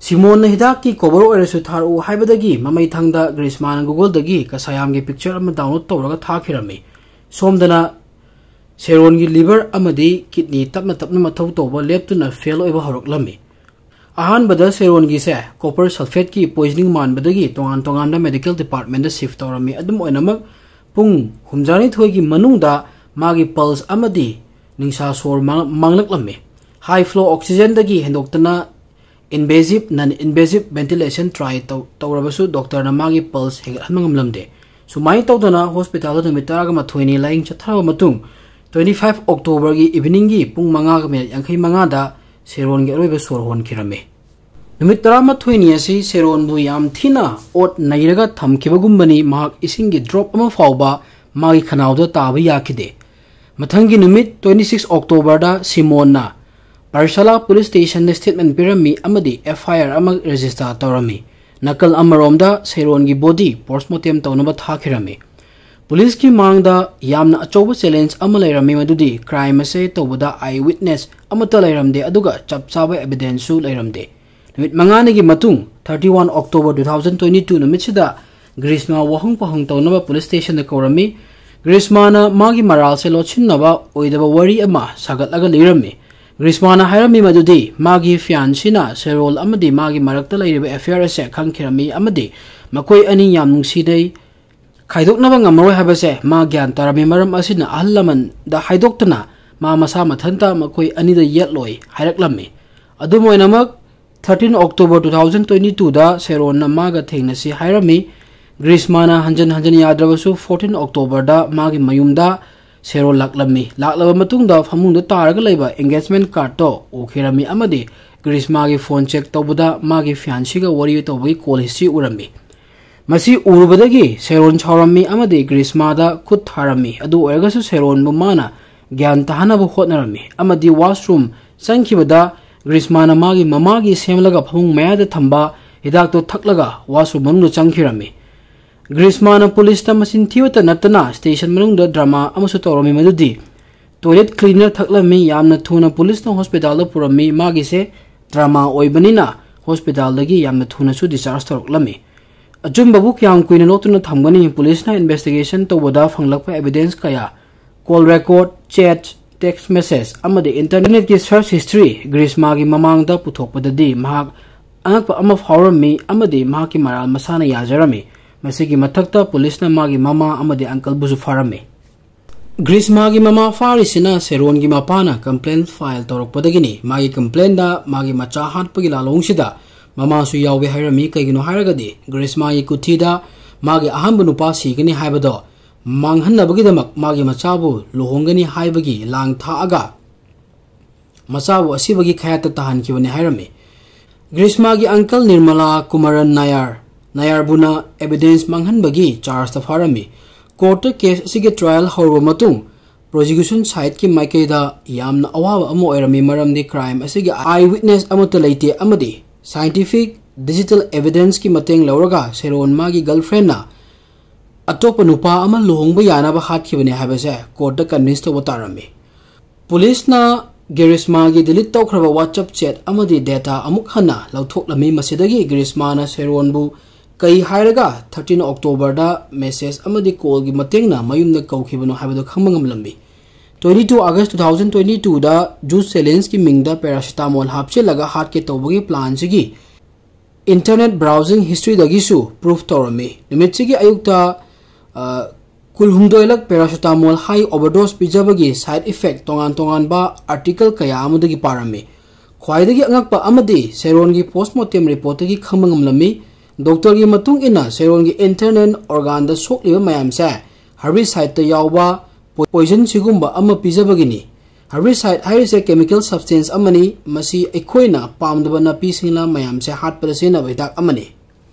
ꯁꯤꯃꯣꯟꯅ ꯍꯤꯗꯥꯛꯀꯤ ꯀꯣꯕꯔ ꯑꯣꯏꯔꯁꯨ ꯊꯥꯔꯛꯎ ꯍꯥꯏꯕꯗꯒꯤ ꯃꯃꯩꯊꯪꯗ ꯒ꯭ꯔꯤꯁꯃꯥꯅ ꯒꯨꯒꯜꯗꯒꯤ ꯀꯁꯥꯌꯥꯝꯒꯤ ꯄꯤꯛꯆꯔ ꯑꯃ ꯗꯥꯎꯟꯂꯣꯗ ꯇꯧꯔꯒ ꯊꯥꯈꯤꯔꯝꯃꯤ꯫ ꯁꯣꯝꯗꯅ ꯁꯦꯔꯣꯟꯒꯤ ꯂꯤꯚꯔ ꯑꯃꯗꯤ ꯀꯤꯗꯅꯤ ꯇꯞꯅ ꯇꯞꯅ ꯃꯊꯧ ꯇꯧꯕ ꯂꯦꯞꯇꯨꯅ ꯐꯦꯜ ꯑꯣꯏꯕ ꯍꯧꯔꯛꯂꯝꯃꯤ꯫ ꯑꯍꯥꯟꯕꯗ ꯁꯦꯔꯣꯟꯒꯤꯁꯦ ꯀꯣꯄꯔ ꯁꯜꯐꯦꯠꯀꯤ ꯄꯣꯏꯖꯅꯤꯡ ꯃꯥꯟꯕꯗꯒꯤ ꯇꯣꯉꯥꯟ ꯇꯣꯉꯥꯟꯕ ꯃꯦꯗꯤꯀꯦꯜ ꯗꯤꯄꯥꯔꯠꯃꯦꯟꯗ ꯁꯤꯐ ꯇꯧꯔꯝꯃꯤ꯫ ꯑꯗꯨꯝ ꯑꯣꯏꯅꯃꯛ, ꯄꯨꯡ ꯍꯨꯝꯐꯨꯇꯔꯥꯅꯤꯊꯣꯏꯒꯤ ꯃꯅꯨꯡꯗ ꯃꯥꯒꯤ ꯄꯜꯁ ꯑꯃꯗꯤ ꯅꯤꯡꯁꯥ ꯁꯣꯔ ꯃꯥꯡ-, ꯃꯥꯡꯂꯛꯂꯝꯃꯤ꯫ ꯍꯥꯏ ꯐ꯭ꯂꯣ ꯑꯣꯛꯁꯤꯖꯦꯟꯗꯒꯤ ꯍꯦꯟꯗꯣꯛꯇꯅ ꯏꯟꯚꯦꯖꯤꯞ, ꯅꯟ ꯏꯟꯚꯦꯖꯤꯞ ꯚꯦꯟꯇꯤꯂꯦꯁꯟ ꯇ꯭ꯔꯥꯏ ꯇꯧ-, ꯇꯧꯔꯕꯁꯨ ꯗꯣꯛꯇꯔꯅ ꯃꯥꯒꯤ ꯄꯜꯁ ꯍꯦꯟꯒꯠꯍꯟꯕ ꯉꯝꯂꯝꯗꯦ꯫ ꯁꯨꯃꯥꯏꯅ ꯇꯧꯗꯅ ꯍꯣꯁꯄꯤꯇꯥꯜꯗ ꯅꯨꯃꯤꯠ ꯇꯔꯥꯒ ꯃꯥꯊꯣꯏꯅꯤ ꯂꯥꯌꯦꯡ ꯆꯠꯊꯔꯕ ꯃꯇꯨꯡ, twenty five Octoberꯒꯤ ꯏꯚꯤꯅꯤꯡꯒꯤ ꯄꯨꯡ ꯃꯉꯥꯒ ꯃꯤꯅꯤꯠ ꯌꯥꯡꯈꯩ ꯃꯉꯥꯗ ꯁꯦꯔꯣꯟꯒꯤ ꯑꯔꯣꯏꯕ ꯁꯣꯔ ꯍꯣꯟꯈꯤꯔꯝꯃꯤ꯫ ꯅꯨꯃꯤꯠ ꯇꯔꯥꯃꯥꯊꯣꯏꯅꯤ ꯑꯁꯤ ꯁꯦꯔꯣꯟꯕꯨ ꯌꯥꯝ ꯊꯤꯅ ꯑꯣꯠ ꯅꯩꯔꯒ ꯊꯝꯈꯤꯕꯒꯨꯝꯕꯅꯤ꯫ ꯃꯍꯥꯛ ꯏꯁꯤꯡꯒꯤ ꯗ꯭ꯔꯣꯞ ꯑꯃ ꯐꯥꯎꯕ ꯃꯥꯒꯤ ꯈꯅꯥꯎꯗ ꯇꯥꯕ ꯌꯥꯈꯤꯗꯦ꯫ ꯃꯊꯪꯒꯤ ꯅꯨꯃꯤꯠ twenty six Octoberꯗ ꯁꯤꯃꯣꯟꯅ ꯄꯥꯔꯁꯥꯂꯥ ꯄꯨꯂꯤꯁ ꯁ꯭ꯇꯦꯁꯟꯗ ꯁ꯭ꯇꯦꯠꯃꯦꯟ ꯄꯤꯔꯝꯃꯤ ꯑꯃꯗꯤ F I R ꯑꯃ ꯔꯦꯖꯤꯁꯇꯥꯔ ꯇꯧꯔꯝꯃꯤ꯫ ꯅꯥꯀꯜ ꯑꯃꯔꯣꯝꯗ ꯁꯦꯔꯣꯟꯒꯤ ꯕꯣꯗꯤ ꯄꯣꯁꯃꯣꯔꯇꯦꯝ ꯇꯧꯅꯕ ꯊꯥꯈꯤꯔꯝꯃꯤ꯫ ꯄꯨꯂꯤꯁꯀꯤ ꯃꯥꯡꯗ ꯌꯥꯝꯅ ꯑꯆꯧꯕ ꯆꯦꯂꯦꯟꯖ ꯑꯃ ꯂꯩꯔꯝꯃꯤ, ꯃꯗꯨꯗꯤ ꯀ꯭ꯔꯥꯏꯝ ꯑꯁꯦ ꯇꯧꯕꯗ ꯑꯥꯏ ꯋꯤꯠꯅꯦꯁ ꯑꯃꯠꯇ ꯂꯩꯔꯝꯗꯦ, ꯑꯗꯨꯒ ꯆꯞ ꯆꯥꯕ ꯑꯦꯚꯤꯗꯦꯟꯁꯁꯨ ꯂꯩꯔꯝꯗꯦ꯫ ꯅꯨꯃꯤꯠ ꯃꯉꯥꯅꯤꯒꯤ ꯃꯇꯨꯡ, thirty one October two thousand twenty two ꯅꯨꯃꯤꯠꯁꯤꯗ ꯒ꯭ꯔꯤꯁꯃꯥ ꯋꯥꯍꯪ ꯄꯥꯎꯍꯪ ꯇꯧꯅꯕ ꯄꯨꯂꯤꯁ ꯁ꯭ꯇꯦꯁꯟꯗ ꯀꯧꯔꯝꯃꯤ꯫ ꯒ꯭ꯔꯤꯁꯃꯥꯅ ꯃꯥꯒꯤ ꯃꯔꯥꯜꯁꯦ ꯂꯣꯠꯁꯤꯟꯅꯕ ꯑꯣꯏꯗꯕ ꯋꯥꯔꯤ ꯑꯃ ꯁꯥꯒꯠꯂꯒ ꯂꯤꯔꯝꯃꯤ꯫ ꯒ꯭ꯔꯤꯁꯃꯥꯅ ꯍꯥꯏꯔꯝꯃꯤ ꯃꯗꯨꯗꯤ ꯃꯥꯒꯤ ꯐꯤꯌꯥꯟꯁꯤꯅ ꯁꯦꯔꯣꯜ ꯑꯃꯗꯤ ꯃꯥꯒꯤ ꯃꯔꯛꯇ ꯂꯩꯔꯤꯕ ꯑꯦꯐꯤꯌꯔ ꯑꯁꯦ ꯈꯪꯈꯤꯔꯝꯃꯤ ꯑꯃꯗꯤ ꯃꯈꯣꯏ ꯑꯅꯤ ꯌꯥꯝ ꯅꯨꯡꯁꯤꯅꯩ꯫ ꯈꯥꯏꯗꯣꯛꯅꯕ ꯉꯝꯃꯔꯣꯏ ꯍꯥꯏꯕꯁꯦ ꯃꯥ ꯒ꯭ꯌꯥꯟ ꯇꯥꯔꯝꯃꯤ꯫ ꯃꯔꯝ ꯑꯁꯤꯅ ꯑꯍꯜ ꯂꯃꯟꯗ ꯍꯥꯏꯗꯣꯛꯇꯅ ꯃꯥ ꯃꯁꯥ ꯃꯊꯟꯇ ꯃꯈꯣꯏ ꯑꯅꯤꯗ ꯌꯦꯠꯂꯣꯏ ꯍꯥꯏꯔꯛꯂꯝꯃꯤ꯫ ꯑꯗꯨꯝ ꯑꯣꯏꯅꯃꯛ, thirteen October two thousand twenty twoꯗ ꯁꯦꯔꯣꯟꯅ ꯃꯥꯒ ꯊꯦꯡꯅꯁꯤ ꯍꯥꯏꯔꯝꯃꯤ꯫ ꯒ꯭ꯔꯤꯁꯃꯥꯅ ꯍꯟꯖꯟ ꯍꯟꯖꯟ ꯌꯥꯗ꯭ꯔꯕꯁꯨ, fourteen Octoberꯗ ꯃꯥꯒꯤ ꯃꯌꯨꯝꯗ ꯁꯦꯔꯣꯟ ꯂꯥꯛꯂꯝꯃꯤ꯫ ꯂꯥꯛꯂꯕ ꯃꯇꯨꯡꯗ ꯐꯃꯨꯡꯗ ꯇꯥꯔꯒ ꯂꯩꯕ engagement cardꯇꯣ ꯎꯈꯤꯔꯝꯃꯤ ꯑꯃꯗꯤ ꯒ꯭ꯔꯤꯁꯃꯥꯒꯤ phone check ꯇꯧꯕꯗ ꯃꯥꯒꯤ fiancéꯒ ꯋꯥꯔꯤ ꯇꯧꯕꯒꯤ call history ꯎꯔꯝꯃꯤ꯫ ꯃꯁꯤ ꯎꯔꯨꯕꯗꯒꯤ ꯁꯦꯔꯣꯟ ꯁꯥꯎꯔꯝꯃꯤ ꯑꯃꯗꯤ ꯒ꯭ꯔꯤꯁꯃꯥꯗ ꯈꯨꯠ ꯊꯥꯔꯝꯃꯤ꯫ ꯑꯗꯨ ꯑꯣꯏꯔꯒꯁꯨ ꯁꯦꯔꯣꯟꯕꯨ ꯃꯥꯅ ꯒ꯭ꯌꯥꯟ ꯇꯥꯍꯟꯅꯕ ꯍꯣꯠꯅꯔꯝꯃꯤ ꯑꯃꯗꯤ washroom ꯆꯪꯈꯤꯕꯗ ꯒ꯭ꯔꯤꯁꯃꯥꯅ ꯃꯥꯒꯤ ꯃꯃꯥꯒꯤ ꯁꯦꯝꯂꯒ ꯐꯃꯨꯡ ꯃꯌꯥꯗ ꯊꯝꯕ ꯍꯤꯗꯥꯛꯇꯨ ꯊꯛꯂꯒ washroom ꯃꯅꯨꯡꯗ ꯆꯪꯈꯤꯔꯝꯃꯤ꯫ ꯒ꯭ꯔꯤꯁꯃꯥꯅ ꯄꯨꯂꯤꯁꯇ ꯃꯆꯤꯟ ꯊꯤꯕꯇ ꯅꯠꯇꯅ station ꯃꯅꯨꯡꯗ drama ꯑꯃꯁꯨ ꯇꯧꯔꯝꯃꯤ, ꯃꯗꯨꯗꯤ toilet cleaner ꯊꯛꯂꯝꯃꯤ꯫ ꯌꯥꯝꯅ ꯊꯨꯅ ꯄꯨꯂꯤꯁꯅ hospitalꯗ ꯄꯨꯔꯝꯃꯤ꯫ ꯃꯥꯒꯤꯁꯦ drama ꯑꯣꯏꯕꯅꯤꯅ hospitalꯗꯒꯤ ꯌꯥꯝꯅ ꯊꯨꯅꯁꯨ discharge ꯇꯧꯔꯛꯂꯝꯃꯤ꯫ ꯑꯆꯨꯝꯕꯕꯨ ꯀꯌꯥꯝ ꯀꯨꯏꯅ ꯂꯣꯠꯇꯨꯅ ꯊꯝꯒꯅꯤ? ꯄꯨꯂꯤꯁꯅ investigation ꯇꯧꯕꯗ ꯐꯪꯂꯛꯄ evidence ꯀꯌꯥ, call record, chat, text message ꯑꯃꯗꯤ internetꯀꯤ search history ꯒ꯭ꯔꯤꯁꯃꯥꯒꯤ ꯃꯃꯥꯡꯗ ꯄꯨꯊꯣꯛꯄꯗꯗꯤ ꯃꯍꯥꯛ ꯑꯉꯛꯄ ꯑꯃ ꯐꯥꯎꯔꯝꯃꯤ ꯑꯃꯗꯤ ꯃꯍꯥꯛꯀꯤ ꯃꯔꯥꯜ ꯃꯁꯥꯅ ꯌꯥꯖꯔꯝꯃꯤ꯫ ꯃꯁꯤꯒꯤ ꯃꯊꯛꯇ ꯄꯨꯂꯤꯁꯅ ꯃꯥꯒꯤ ꯃꯃꯥ ꯑꯃꯗꯤ uncleꯕꯨꯁꯨ ꯐꯥꯔꯝꯃꯤ꯫ ꯒ꯭ꯔꯤꯁꯃꯥꯒꯤ ꯃꯃꯥ ꯐꯥꯔꯤꯁꯤꯅ ꯁꯦꯔꯣꯟꯒꯤ ꯃꯄꯥꯅ complaint file ꯇꯧꯔꯛꯄꯗꯒꯤꯅꯤ꯫ ꯃꯥꯒꯤ complaintꯗ ꯃꯥꯒꯤ ꯃꯆꯥ ꯍꯥꯠꯄꯒꯤ ꯂꯥꯂꯣꯡꯁꯤꯗ ꯃꯃꯥꯁꯨ ꯌꯥꯎꯋꯦ ꯍꯥꯏꯔꯝꯃꯤ꯫ ꯀꯩꯒꯤꯅꯣ ꯍꯥꯏꯔꯒꯗꯤ ꯒ꯭ꯔꯤꯁꯃꯥꯒꯤ ꯀꯨꯊꯤꯗ ꯃꯥꯒꯤ ꯑꯍꯥꯟꯕ ꯅꯨꯄꯥ ꯁꯤꯒꯅꯤ ꯍꯥꯏꯕꯗꯣ ꯃꯥꯡꯍꯟꯅꯕꯒꯤꯗꯃꯛ ꯃꯥꯒꯤ ꯃꯆꯥꯕꯨ ꯂꯨꯍꯣꯡꯒꯅꯤ ꯍꯥꯏꯕꯒꯤ ꯂꯥꯡ ꯊꯥꯛꯑꯒ ꯃꯆꯥꯕꯨ ꯑꯁꯤꯕꯒꯤ ꯈꯌꯥꯠꯇ ꯇꯥꯍꯟꯈꯤꯕꯅꯤ ꯍꯥꯏꯔꯝꯃꯤ꯫ ꯒ꯭ꯔꯤꯁꯃꯥꯒꯤ uncle Nirmala Kumaran ꯅꯥꯌꯥꯔ, ꯅꯥꯌꯥꯔꯕꯨꯅ evidence ꯃꯥꯡꯍꯟꯕꯒꯤ chargeꯇ ꯐꯥꯔꯝꯃꯤ꯫ Courtꯇ case ꯑꯁꯤꯒꯤ trial ꯍꯧꯔꯕ ꯃꯇꯨꯡ, prosecution sideꯀꯤ ꯃꯥꯏꯀꯩꯗ ꯌꯥꯝꯅ ꯑꯋꯥꯕ ꯑꯃ ꯑꯣꯏꯔꯝꯃꯤ, ꯃꯔꯝꯗꯤ crime ꯑꯁꯤꯒꯤ eye witness ꯑꯃꯠꯇ ꯂꯩꯇꯦ ꯑꯃꯗꯤ scientific digital evidenceꯀꯤ ꯃꯇꯦꯡ ꯂꯧꯔꯒ ꯁꯦꯔꯣꯟ ꯃꯥꯒꯤ girlfriendꯅ ꯑꯇꯣꯞꯄ ꯅꯨꯄꯥ ꯑꯃ ꯂꯨꯍꯣꯡꯕ ꯌꯥꯅꯕ ꯍꯥꯠꯈꯤꯕꯅꯤ ꯍꯥꯏꯕꯁꯦ courtꯇ convince ꯇꯧꯕ ꯇꯥꯔꯝꯃꯤ꯫ ꯄꯨꯂꯤꯁꯅ ꯒ꯭ꯔꯤꯁꯃꯥꯒꯤ delete ꯇꯧꯈ꯭ꯔꯕ WhatsApp chat ꯑꯃꯗꯤ data ꯑꯃꯨꯛ ꯍꯟꯅ ꯂꯧꯊꯣꯛꯂꯝꯃꯤ꯫ ꯃꯁꯤꯗꯒꯤ ꯒ꯭ꯔꯤꯁꯃꯥꯅ ꯁꯦꯔꯣꯟꯕꯨ ꯀꯩ ꯍꯥꯏꯔꯒ thirteen Octoberꯗ message ꯑꯃꯗꯤ callꯒꯤ ꯃꯇꯦꯡꯅ ꯃꯌꯨꯝꯗ ꯀꯧꯈꯤꯕꯅꯣ ꯍꯥꯏꯕꯗꯨ ꯈꯪꯕ ꯉꯝꯂꯝꯃꯤ꯫ Twenty two August two thousand twenty twoꯗ juice challengeꯀꯤ ꯃꯤꯡꯗ paracetamol ꯍꯥꯞꯆꯤꯜꯂꯒ ꯍꯥꯠꯀꯦ ꯇꯧꯕꯒꯤ planꯁꯤꯒꯤ internet browsing historyꯗꯒꯤꯁꯨ proof ꯇꯧꯔꯝꯃꯤ꯫ ꯅꯨꯃꯤꯠꯁꯤꯒꯤ ꯑꯌꯨꯛꯇ ꯀꯨꯜꯍꯨꯝꯗꯣꯏꯂꯛ paracetamol high overdose ꯄꯤꯖꯕꯒꯤ side effect ꯇꯣꯉꯥꯟ ꯇꯣꯉꯥꯟꯕ article ꯀꯌꯥ ꯑꯃꯗꯒꯤ ꯄꯥꯔꯝꯃꯤ꯫ ꯈ꯭ꯋꯥꯏꯗꯒꯤ ꯑꯉꯛꯄ ꯑꯃꯗꯤ ꯁꯦꯔꯣꯟꯒꯤ post mortem reportꯇꯒꯤ ꯈꯪꯕ ꯉꯝꯂꯝꯃꯤ꯫ ꯗꯣꯛꯇꯔꯒꯤ ꯃꯇꯨꯡ ꯏꯟꯅ ꯁꯦꯔꯣꯟꯒꯤ internal organꯗ ꯁꯣꯛꯂꯤꯕ ꯃꯌꯥꯝꯁꯦ herbicideꯇ ꯌꯥꯎꯕ poison ꯁꯤꯒꯨꯝꯕ ꯑꯃ ꯄꯤꯖꯕꯒꯤꯅꯤ꯫ Herbicide ꯍꯥꯏꯔꯤꯁꯦ chemical substance ꯑꯃꯅꯤ꯫ ꯃꯁꯤ ꯑꯩꯈꯣꯏꯅ ꯄꯥꯝꯗꯕ ꯅꯥꯄꯤ ꯁꯤꯡꯅꯥ ꯃꯌꯥꯝꯁꯦ ꯍꯥꯠꯄꯗ ꯁꯤꯖꯤꯟꯅꯕ ꯍꯤꯗꯥꯛ ꯑꯃꯅꯤ꯫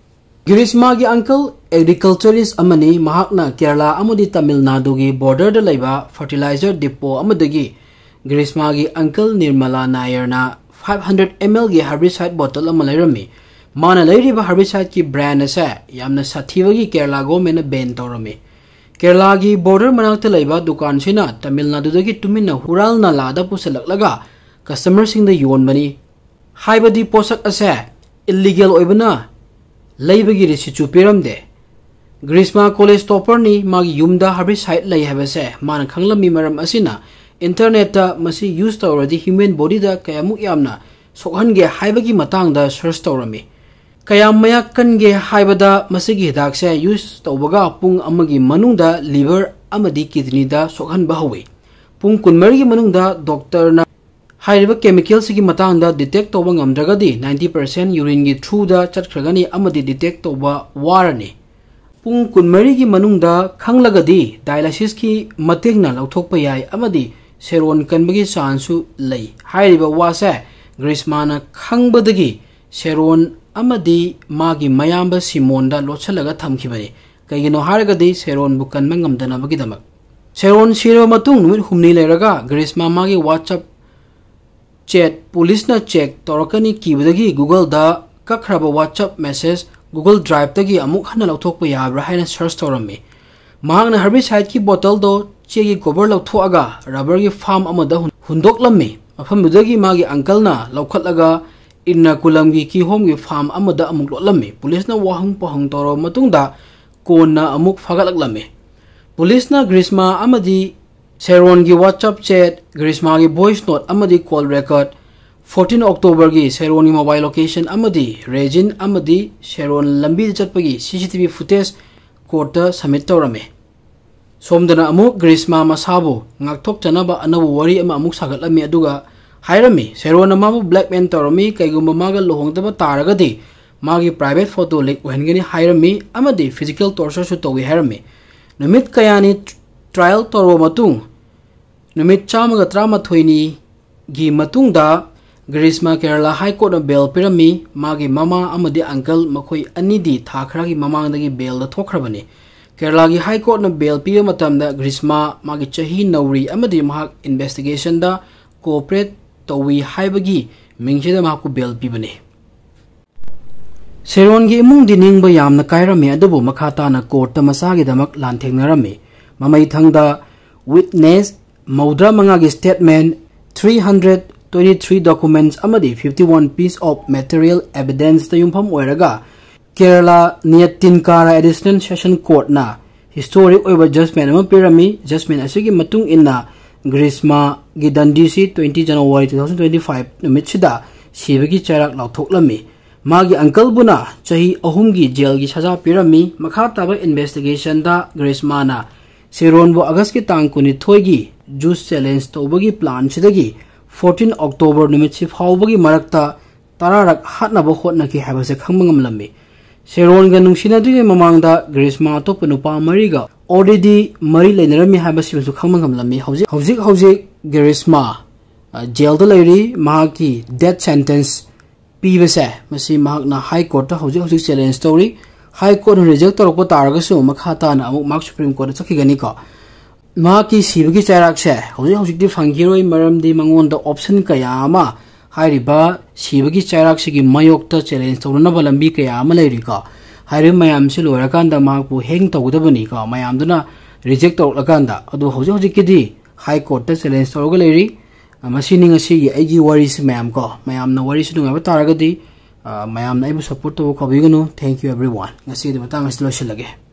ꯒ꯭ꯔꯤꯁꯃꯥꯒꯤ uncle agriculturist ꯑꯃꯅꯤ꯫ ꯃꯍꯥꯛꯅ ꯀꯦꯔꯂꯥ ꯑꯃꯗꯤ ꯇꯥꯃꯤꯜ ꯅꯥꯗꯨꯒꯤ borderꯗ ꯂꯩꯕ fertilizer depot ꯑꯃꯗꯒꯤ ꯒ꯭ꯔꯤꯁꯃꯥꯒꯤ uncle Nirmala ꯅꯥꯌꯔꯅ five hundred mlꯒꯤ herbicide bottle ꯑꯃ ꯂꯩꯔꯝꯃꯤ꯫ ꯃꯥꯅ ꯂꯩꯔꯤꯕ herbicideꯀꯤ brand ꯑꯁꯦ ꯌꯥꯝꯅ ꯁꯥꯊꯤꯕꯒꯤ ꯀꯦꯔꯂꯥ governmentꯅ ban ꯇꯧꯔꯝꯃꯤ꯫ ꯀꯦꯔꯂꯥꯒꯤ border ꯃꯅꯥꯛꯇ ꯂꯩꯕ ꯗꯨꯀꯥꯟꯁꯤꯅ ꯇꯥꯃꯤꯜ ꯅꯥꯗꯨꯗꯒꯤ ꯇꯨꯃꯤꯟꯅ ꯍꯨꯔꯥꯜ ꯅꯥꯂꯥꯗ ꯄꯨꯁꯤꯜꯂꯛꯂꯒ customerꯁꯤꯡꯗ ꯌꯣꯟꯕꯅꯤ꯫ ꯍꯥꯏꯕꯗꯤ ꯄꯣꯠꯁꯛ ꯑꯁꯦ illegal ꯑꯣꯏꯕꯅ ꯂꯩꯕꯒꯤ receiptꯁꯨ ꯄꯤꯔꯝꯗꯦ꯫ ꯒ꯭ꯔꯤꯁꯃꯥ college topperꯅꯤ꯫ ꯃꯥꯒꯤ ꯌꯨꯝꯗ herbicide ꯂꯩ ꯍꯥꯏꯕꯁꯦ ꯃꯥꯅ ꯈꯪꯂꯝꯃꯤ꯫ ꯃꯔꯝ ꯑꯁꯤꯅ internetꯇ ꯃꯁꯤ use ꯇꯧꯔꯗꯤ human bodyꯗ ꯀꯌꯥꯃꯨꯛ ꯌꯥꯝꯅ ꯁꯣꯛꯍꯟꯒꯦ ꯍꯥꯏꯕꯒꯤ ꯃꯇꯥꯡꯗ search ꯇꯧꯔꯝꯃꯤ꯫ ꯀꯌꯥꯝ ꯃꯌꯥꯛ ꯀꯟꯒꯦ ꯍꯥꯏꯕꯗ ꯃꯁꯤꯒꯤ ꯍꯤꯗꯥꯛꯁꯦ use ꯇꯧꯕꯒ ꯄꯨꯡ ꯑꯃꯒꯤ ꯃꯅꯨꯡꯗ liver ꯑꯃꯗꯤ kidneyꯗ ꯁꯣꯛꯍꯟꯕ ꯍꯧꯏ꯫ ꯄꯨꯡ ꯀꯨꯟꯃꯔꯤꯒꯤ ꯃꯅꯨꯡꯗ doctorꯅ ꯍꯥꯏꯔꯤꯕ chemicalꯁꯤꯒꯤ ꯃꯇꯥꯡꯗ detect ꯇꯧꯕ ꯉꯝꯗ꯭ꯔꯒꯗꯤ ninety percent urineꯒꯤ throughꯗ ꯆꯠꯈ꯭ꯔꯒꯅꯤ ꯑꯃꯗꯤ detect ꯇꯧꯕ ꯋꯥꯔꯅꯤ꯫ ꯄꯨꯡ ꯀꯨꯟꯃꯔꯤꯒꯤ ꯃꯅꯨꯡꯗ ꯈꯪꯂꯒꯗꯤ dialysisꯀꯤ ꯃꯇꯦꯡꯅ ꯂꯧꯊꯣꯛꯄ ꯌꯥꯏ ꯑꯃꯗꯤ ꯁꯦꯔꯣꯟ ꯀꯟꯕꯒꯤ chanceꯁꯨ ꯂꯩ꯫ ꯍꯥꯏꯔꯤꯕ ꯋꯥꯁꯦ ꯒ꯭ꯔꯤꯁꯃꯥꯅ ꯈꯪꯕꯗꯒꯤ ꯁꯦꯔꯣꯟ ꯑꯃꯗꯤ ꯃꯥꯒꯤ ꯃꯌꯥꯝꯕ ꯁꯤꯃꯣꯟꯗ ꯂꯣꯠꯁꯤꯜꯂꯒ ꯊꯝꯈꯤꯕꯅꯤ꯫ ꯀꯩꯒꯤꯅꯣ ꯍꯥꯏꯔꯒꯗꯤ ꯁꯦꯔꯣꯟꯕꯨ ꯀꯟꯕ ꯉꯝꯗꯅꯕꯒꯤꯗꯃꯛ꯫ ꯁꯦꯔꯣꯟ ꯁꯤꯔꯕ ꯃꯇꯨꯡ ꯅꯨꯃꯤꯠ ꯍꯨꯝꯅꯤ ꯂꯩꯔꯒ ꯒ꯭ꯔꯤꯁꯃꯥ ꯃꯥꯒꯤ WhatsApp chat ꯄꯨꯂꯤꯁꯅ check ꯇꯧꯔꯛꯀꯅꯤ ꯀꯤꯕꯗꯒꯤ Googleꯗ ꯀꯛꯈ꯭ꯔꯕ WhatsApp message Google Driveꯇꯒꯤ ꯑꯃꯨꯛ ꯍꯟꯅ ꯂꯧꯊꯣꯛꯄ ꯌꯥꯕ꯭ꯔꯥ ꯍꯥꯏꯅ search ꯇꯧꯔꯝꯃꯤ꯫ ꯃꯍꯥꯛꯅ herbicidekꯤ bottleꯗꯣ ꯆꯦꯒꯤ cover ꯂꯧꯊꯣꯛꯑꯒ rubberꯒꯤ farm ꯑꯃꯗ ꯍꯨꯟ-, ꯍꯨꯟꯗꯣꯛꯂꯝꯃꯤ꯫ ꯃꯐꯝꯗꯨꯗꯒꯤ ꯃꯥꯒꯤ uncleꯅ ꯂꯧꯈꯠꯂꯒ ꯏꯔꯅꯀꯨꯂꯝꯒꯤ ꯀꯤꯍꯣꯝꯒꯤ farm ꯑꯃꯗ ꯑꯃꯨꯛ ꯂꯣꯠꯂꯝꯃꯤ꯫ ꯄꯨꯂꯤꯁꯅ ꯋꯥꯍꯪ ꯄꯥꯎꯍꯪ ꯇꯧꯔꯕ ꯃꯇꯨꯡꯗ ꯀꯣꯟꯅ ꯑꯃꯨꯛ ꯐꯥꯒꯠꯂꯛꯂꯝꯃꯤ꯫ ꯄꯨꯂꯤꯁꯅ ꯒ꯭ꯔꯤꯁꯃꯥ ꯑꯃꯗꯤ ꯁꯦꯔꯣꯟꯒꯤ WhatsApp chat, ꯒ꯭ꯔꯤꯁꯃꯥꯒꯤ voice note ꯑꯃꯗꯤ call record, fourteen Octoberꯒꯤ ꯁꯦꯔꯣꯟꯒꯤ mobile location ꯑꯃꯗꯤ ꯔꯦꯖꯤꯟ ꯑꯃꯗꯤ ꯁꯦꯔꯣꯟ ꯂꯝꯕꯤꯗ ꯆꯠꯄꯒꯤ CCTV footage ꯀꯣꯔꯠꯇ ꯁꯕꯃꯤꯠ ꯇꯧꯔꯝꯃꯤ꯫ ꯁꯣꯝꯗꯅ ꯑꯃꯨꯛ ꯒ꯭ꯔꯤꯁꯃꯥ ꯃꯁꯥꯕꯨ ꯉꯥꯛꯊꯣꯛꯆꯅꯕ ꯑꯅꯧꯕ ꯋꯥꯔꯤ ꯑꯃ ꯑꯃꯨꯛ ꯁꯥꯒꯠꯂꯝꯃꯤ, ꯑꯗꯨꯒ ꯍꯥꯏꯔꯝꯃꯤ, ꯁꯦꯔꯣꯟꯅ ꯃꯥꯕꯨ ꯕ꯭ꯂꯦꯛꯃꯦꯜ ꯇꯧꯔꯝꯃꯤ, ꯀꯩꯒꯨꯝꯕ ꯃꯥꯒ ꯂꯨꯍꯣꯡꯗꯕ ꯇꯥꯔꯒꯗꯤ ꯃꯥꯒꯤ ꯄ꯭ꯔꯥꯏꯚꯦꯠ ꯐꯣꯇꯣ ꯂꯤꯛ ꯑꯣꯏꯍꯟꯒꯅꯤ ꯍꯥꯏꯔꯝꯃꯤ ꯑꯃꯗꯤ ꯐꯤꯖꯤꯀꯦꯜ ꯇꯣꯔꯆꯔꯁꯨ ꯇꯧꯏ ꯍꯥꯏꯔꯝꯃꯤ꯫ ꯅꯨꯃꯤꯠ ꯀꯌꯥꯅꯤ ꯇ꯭ꯔꯥꯏꯌꯦꯜ ꯇꯧꯔꯕ ꯃꯇꯨꯡ, ꯅꯨꯃꯤꯠ ꯆꯥꯝꯃꯒ ꯇꯔꯥꯃꯥꯊꯣꯏꯅꯤꯒꯤ ꯃꯇꯨꯡꯗ ꯒ꯭ꯔꯤꯁꯃꯥ ꯀꯦꯔꯂꯥ ꯍꯥꯏ ꯀꯣꯔꯠꯅ ꯕꯦꯜ ꯄꯤꯔꯝꯃꯤ꯫ ꯃꯥꯒꯤ ꯃꯃꯥ ꯑꯃꯗꯤ ꯑꯪꯀꯜ, ꯃꯈꯣꯏ ꯑꯅꯤꯗꯤ ꯊꯥ ꯈꯔꯒꯤ ꯃꯃꯥꯡꯗꯒꯤ ꯕꯦꯜꯗ ꯊꯣꯛꯈ꯭ꯔꯕꯅꯤ꯫ ꯀꯦꯔꯂꯥꯒꯤ ꯍꯥꯏ ꯀꯣꯔꯠꯅ ꯕꯦꯜ ꯄꯤꯕ ꯃꯇꯝꯗ ꯒ꯭ꯔꯤꯁꯃꯥ ꯃꯥꯒꯤ ꯆꯍꯤ ꯅꯧꯔꯤ ꯑꯃꯗꯤ ꯃꯍꯥꯛ ꯏꯟꯚꯦꯁꯇꯤꯒꯦꯁꯟꯗ ꯀꯣꯑꯣꯄꯔꯦꯠ ꯇꯧꯏ ꯍꯥꯏꯕꯒꯤ ꯃꯤꯡꯁꯤꯗ ꯃꯍꯥꯛꯄꯨ ꯕꯦꯜ ꯄꯤꯕꯅꯤ꯫ ꯁꯦꯔꯣꯟꯒꯤ ꯏꯃꯨꯡꯗꯤ ꯅꯤꯡꯕ ꯌꯥꯝꯅ ꯀꯥꯏꯔꯝꯃꯤ, ꯑꯗꯨꯕꯨ ꯃꯈꯥ ꯇꯥꯅ ꯀꯣꯔꯠꯇ ꯃꯆꯥꯒꯤꯗꯃꯛ ꯂꯥꯟꯊꯦꯡꯅꯔꯝꯃꯤ꯫ ꯃꯃꯩꯊꯪꯗ ꯋꯤꯠꯅꯦꯁ ꯃꯧꯗ꯭ꯔꯥ ꯃꯉꯥꯒꯤ statement, three hundred twenty three documents ꯑꯃꯗꯤ fifty one piece of material evidenceꯇ ꯌꯨꯝꯐꯝ ꯑꯣꯏꯔꯒ ꯀꯦꯔꯂꯥ ꯅꯤꯌꯠꯇꯤꯟꯀꯥꯔꯥ ꯑꯦꯗꯤꯁꯅꯦꯜ ꯁꯦꯁꯟ ꯀꯣꯔꯠꯅ ꯍꯤꯁꯇꯣꯔꯤꯛ ꯑꯣꯏꯕ ꯖꯖꯃꯦꯟ ꯑꯃ ꯄꯤꯔꯝꯃꯤ꯫ ꯖꯖꯃꯦꯟ ꯑꯁꯤꯒꯤ ꯃꯇꯨꯡ ꯏꯟꯅ ꯒ꯭ꯔꯤꯁꯃꯥꯒꯤ ꯗꯟꯗꯤꯁꯤ twenty January two thousand twenty five ꯅꯨꯃꯤꯠꯁꯤꯗ ꯁꯤꯕꯒꯤ ꯆꯩꯔꯥꯛ ꯂꯥꯎꯊꯣꯛꯂꯝꯃꯤ꯫ ꯃꯥꯒꯤ ꯑꯪꯀꯜꯕꯨꯅ ꯆꯍꯤ ꯑꯍꯨꯝꯒꯤ ꯖꯦꯜꯒꯤ ꯁꯖꯥ ꯄꯤꯔꯝꯃꯤ꯫ ꯃꯈꯥ ꯇꯥꯕ ꯏꯟꯚꯦꯁꯇꯤꯒꯦꯁꯟꯗ ꯒ꯭ꯔꯤꯁꯃꯥꯅ ꯁꯦꯔꯣꯟꯕꯨ ꯑꯒꯁꯀꯤ ꯇꯥꯡ ꯀꯨꯟꯅꯤꯊꯣꯏꯒꯤ ꯖꯨꯁ ꯆꯦꯂꯦꯟꯖ ꯇꯧꯕꯒꯤ ꯄ꯭ꯂꯥꯟꯁꯤꯗꯒꯤ fourteen October ꯅꯨꯃꯤꯠꯁꯤ ꯐꯥꯎꯕꯒꯤ ꯃꯔꯛꯇ ꯇꯔꯥꯔꯛ ꯍꯥꯠꯅꯕ ꯍꯣꯠꯅꯈꯤ ꯍꯥꯏꯕꯁꯦ ꯈꯪꯕ ꯉꯝꯂꯝꯃꯤ꯫ ꯁꯦꯔꯣꯟꯒ ꯅꯨꯡꯁꯤꯅꯗ꯭ꯔꯤꯉꯩ ꯃꯃꯥꯡꯗ ꯒ꯭ꯔꯤꯁꯃꯥ ꯑꯇꯣꯞꯄ ꯅꯨꯄꯥ ꯃꯔꯤꯒ already ꯃꯔꯤ ꯂꯩꯅꯔꯝꯃꯤ ꯍꯥꯏꯕꯁꯤꯃꯁꯨ ꯈꯪꯕ ꯉꯝꯂꯝꯃꯤ꯫ ꯍꯧꯖꯤꯛ ꯍꯧꯖꯤꯛ ꯍꯧꯖꯤꯛ ꯒ꯭ꯔꯤꯁꯃꯥ, ꯑ, ꯖꯦꯜꯗ ꯂꯩꯔꯤ꯫ ꯃꯍꯥꯛꯀꯤ ꯗꯦꯠ ꯁꯦꯟꯇꯦꯟꯁ ꯄꯤꯕꯁꯦ, ꯃꯁꯤ ꯃꯍꯥꯛꯅ ꯍꯥꯏ ꯀꯣꯔꯠꯇ ꯍꯧꯖꯤꯛ ꯍꯧꯖꯤꯛ ꯆꯦꯂꯦꯟꯖ ꯇꯧꯔꯤ꯫ ꯍꯥꯏ ꯀꯣꯔꯠꯅ ꯔꯤꯖꯦꯛ ꯇꯧꯔꯛꯄ ꯇꯥꯔꯒꯁꯨ ꯃꯈꯥ ꯇꯥꯅ ꯑꯃꯨꯛ ꯃꯍꯥꯛ ꯁꯨꯄ꯭ꯔꯤꯝ ꯀꯣꯔꯠꯇ ꯆꯠꯈꯤꯒꯅꯤꯀꯣ꯫ ꯃꯍꯥꯛꯀꯤ ꯁꯤꯕꯒꯤ ꯆꯩꯔꯥꯛꯁꯦ ꯍꯧꯖꯤꯛ ꯍꯧꯖꯤꯛꯇꯤ ꯐꯪꯈꯤꯔꯣꯏ, ꯃꯔꯝꯗꯤ ꯃꯉꯣꯟꯗ ꯑꯣꯞꯁꯟ ꯀꯌꯥ ꯑꯃ, ꯍꯥꯏꯔꯤꯕ ꯁꯤꯕꯒꯤ ꯆꯩꯔꯥꯛꯁꯤꯒꯤ ꯃꯥꯌꯣꯛꯇ ꯆꯦꯂꯦꯟꯖ ꯇꯧꯅꯅꯕ ꯂꯝꯕꯤ ꯀꯌꯥ ꯑꯃ ꯂꯩꯔꯤꯀꯣ꯫ ꯍꯥꯏꯔꯤꯕ ꯃꯌꯥꯝꯁꯤ ꯂꯣꯏꯔꯀꯥꯟꯗ ꯃꯍꯥꯛꯄꯨ ꯍꯦꯡ ꯇꯧꯒꯗꯕꯅꯤꯀꯣ, ꯃꯌꯥꯝꯗꯨꯅ ꯔꯤꯖꯦꯛ ꯇꯧꯔꯛꯂꯀꯥꯟꯗ꯫ ꯑꯗꯨ ꯍꯧꯖꯤꯛ ꯍꯧꯖꯤꯛꯀꯤꯗꯤ ꯍꯥꯏ ꯀꯣꯔꯠꯇ ꯆꯦꯂꯦꯟꯖ ꯇꯧꯔꯒ ꯂꯩꯔꯤ꯫ ꯃꯁꯤꯅꯤ ꯉꯁꯤꯒꯤ ꯑꯩꯒꯤ ꯋꯥꯔꯤꯁꯤ ꯃꯌꯥꯝ ꯀꯣ꯫ ꯃꯌꯥꯝꯅ ꯋꯥꯔꯤꯁꯤ ꯅꯨꯡꯉꯥꯏꯕ ꯇꯥꯔꯒꯗꯤ, ꯑ, ꯃꯌꯥꯝꯅ ꯑꯩꯕꯨ ꯁꯞꯄꯣꯔꯠ ꯇꯧꯕ ꯀꯥꯎꯕꯤꯒꯅꯨ꯫ Thank you everyone꯫ ꯉꯁꯤꯒꯤꯗꯤ ꯃꯇꯥꯡ ꯑꯁꯤꯗ ꯂꯣꯏꯁꯤꯜꯂꯒꯦ꯫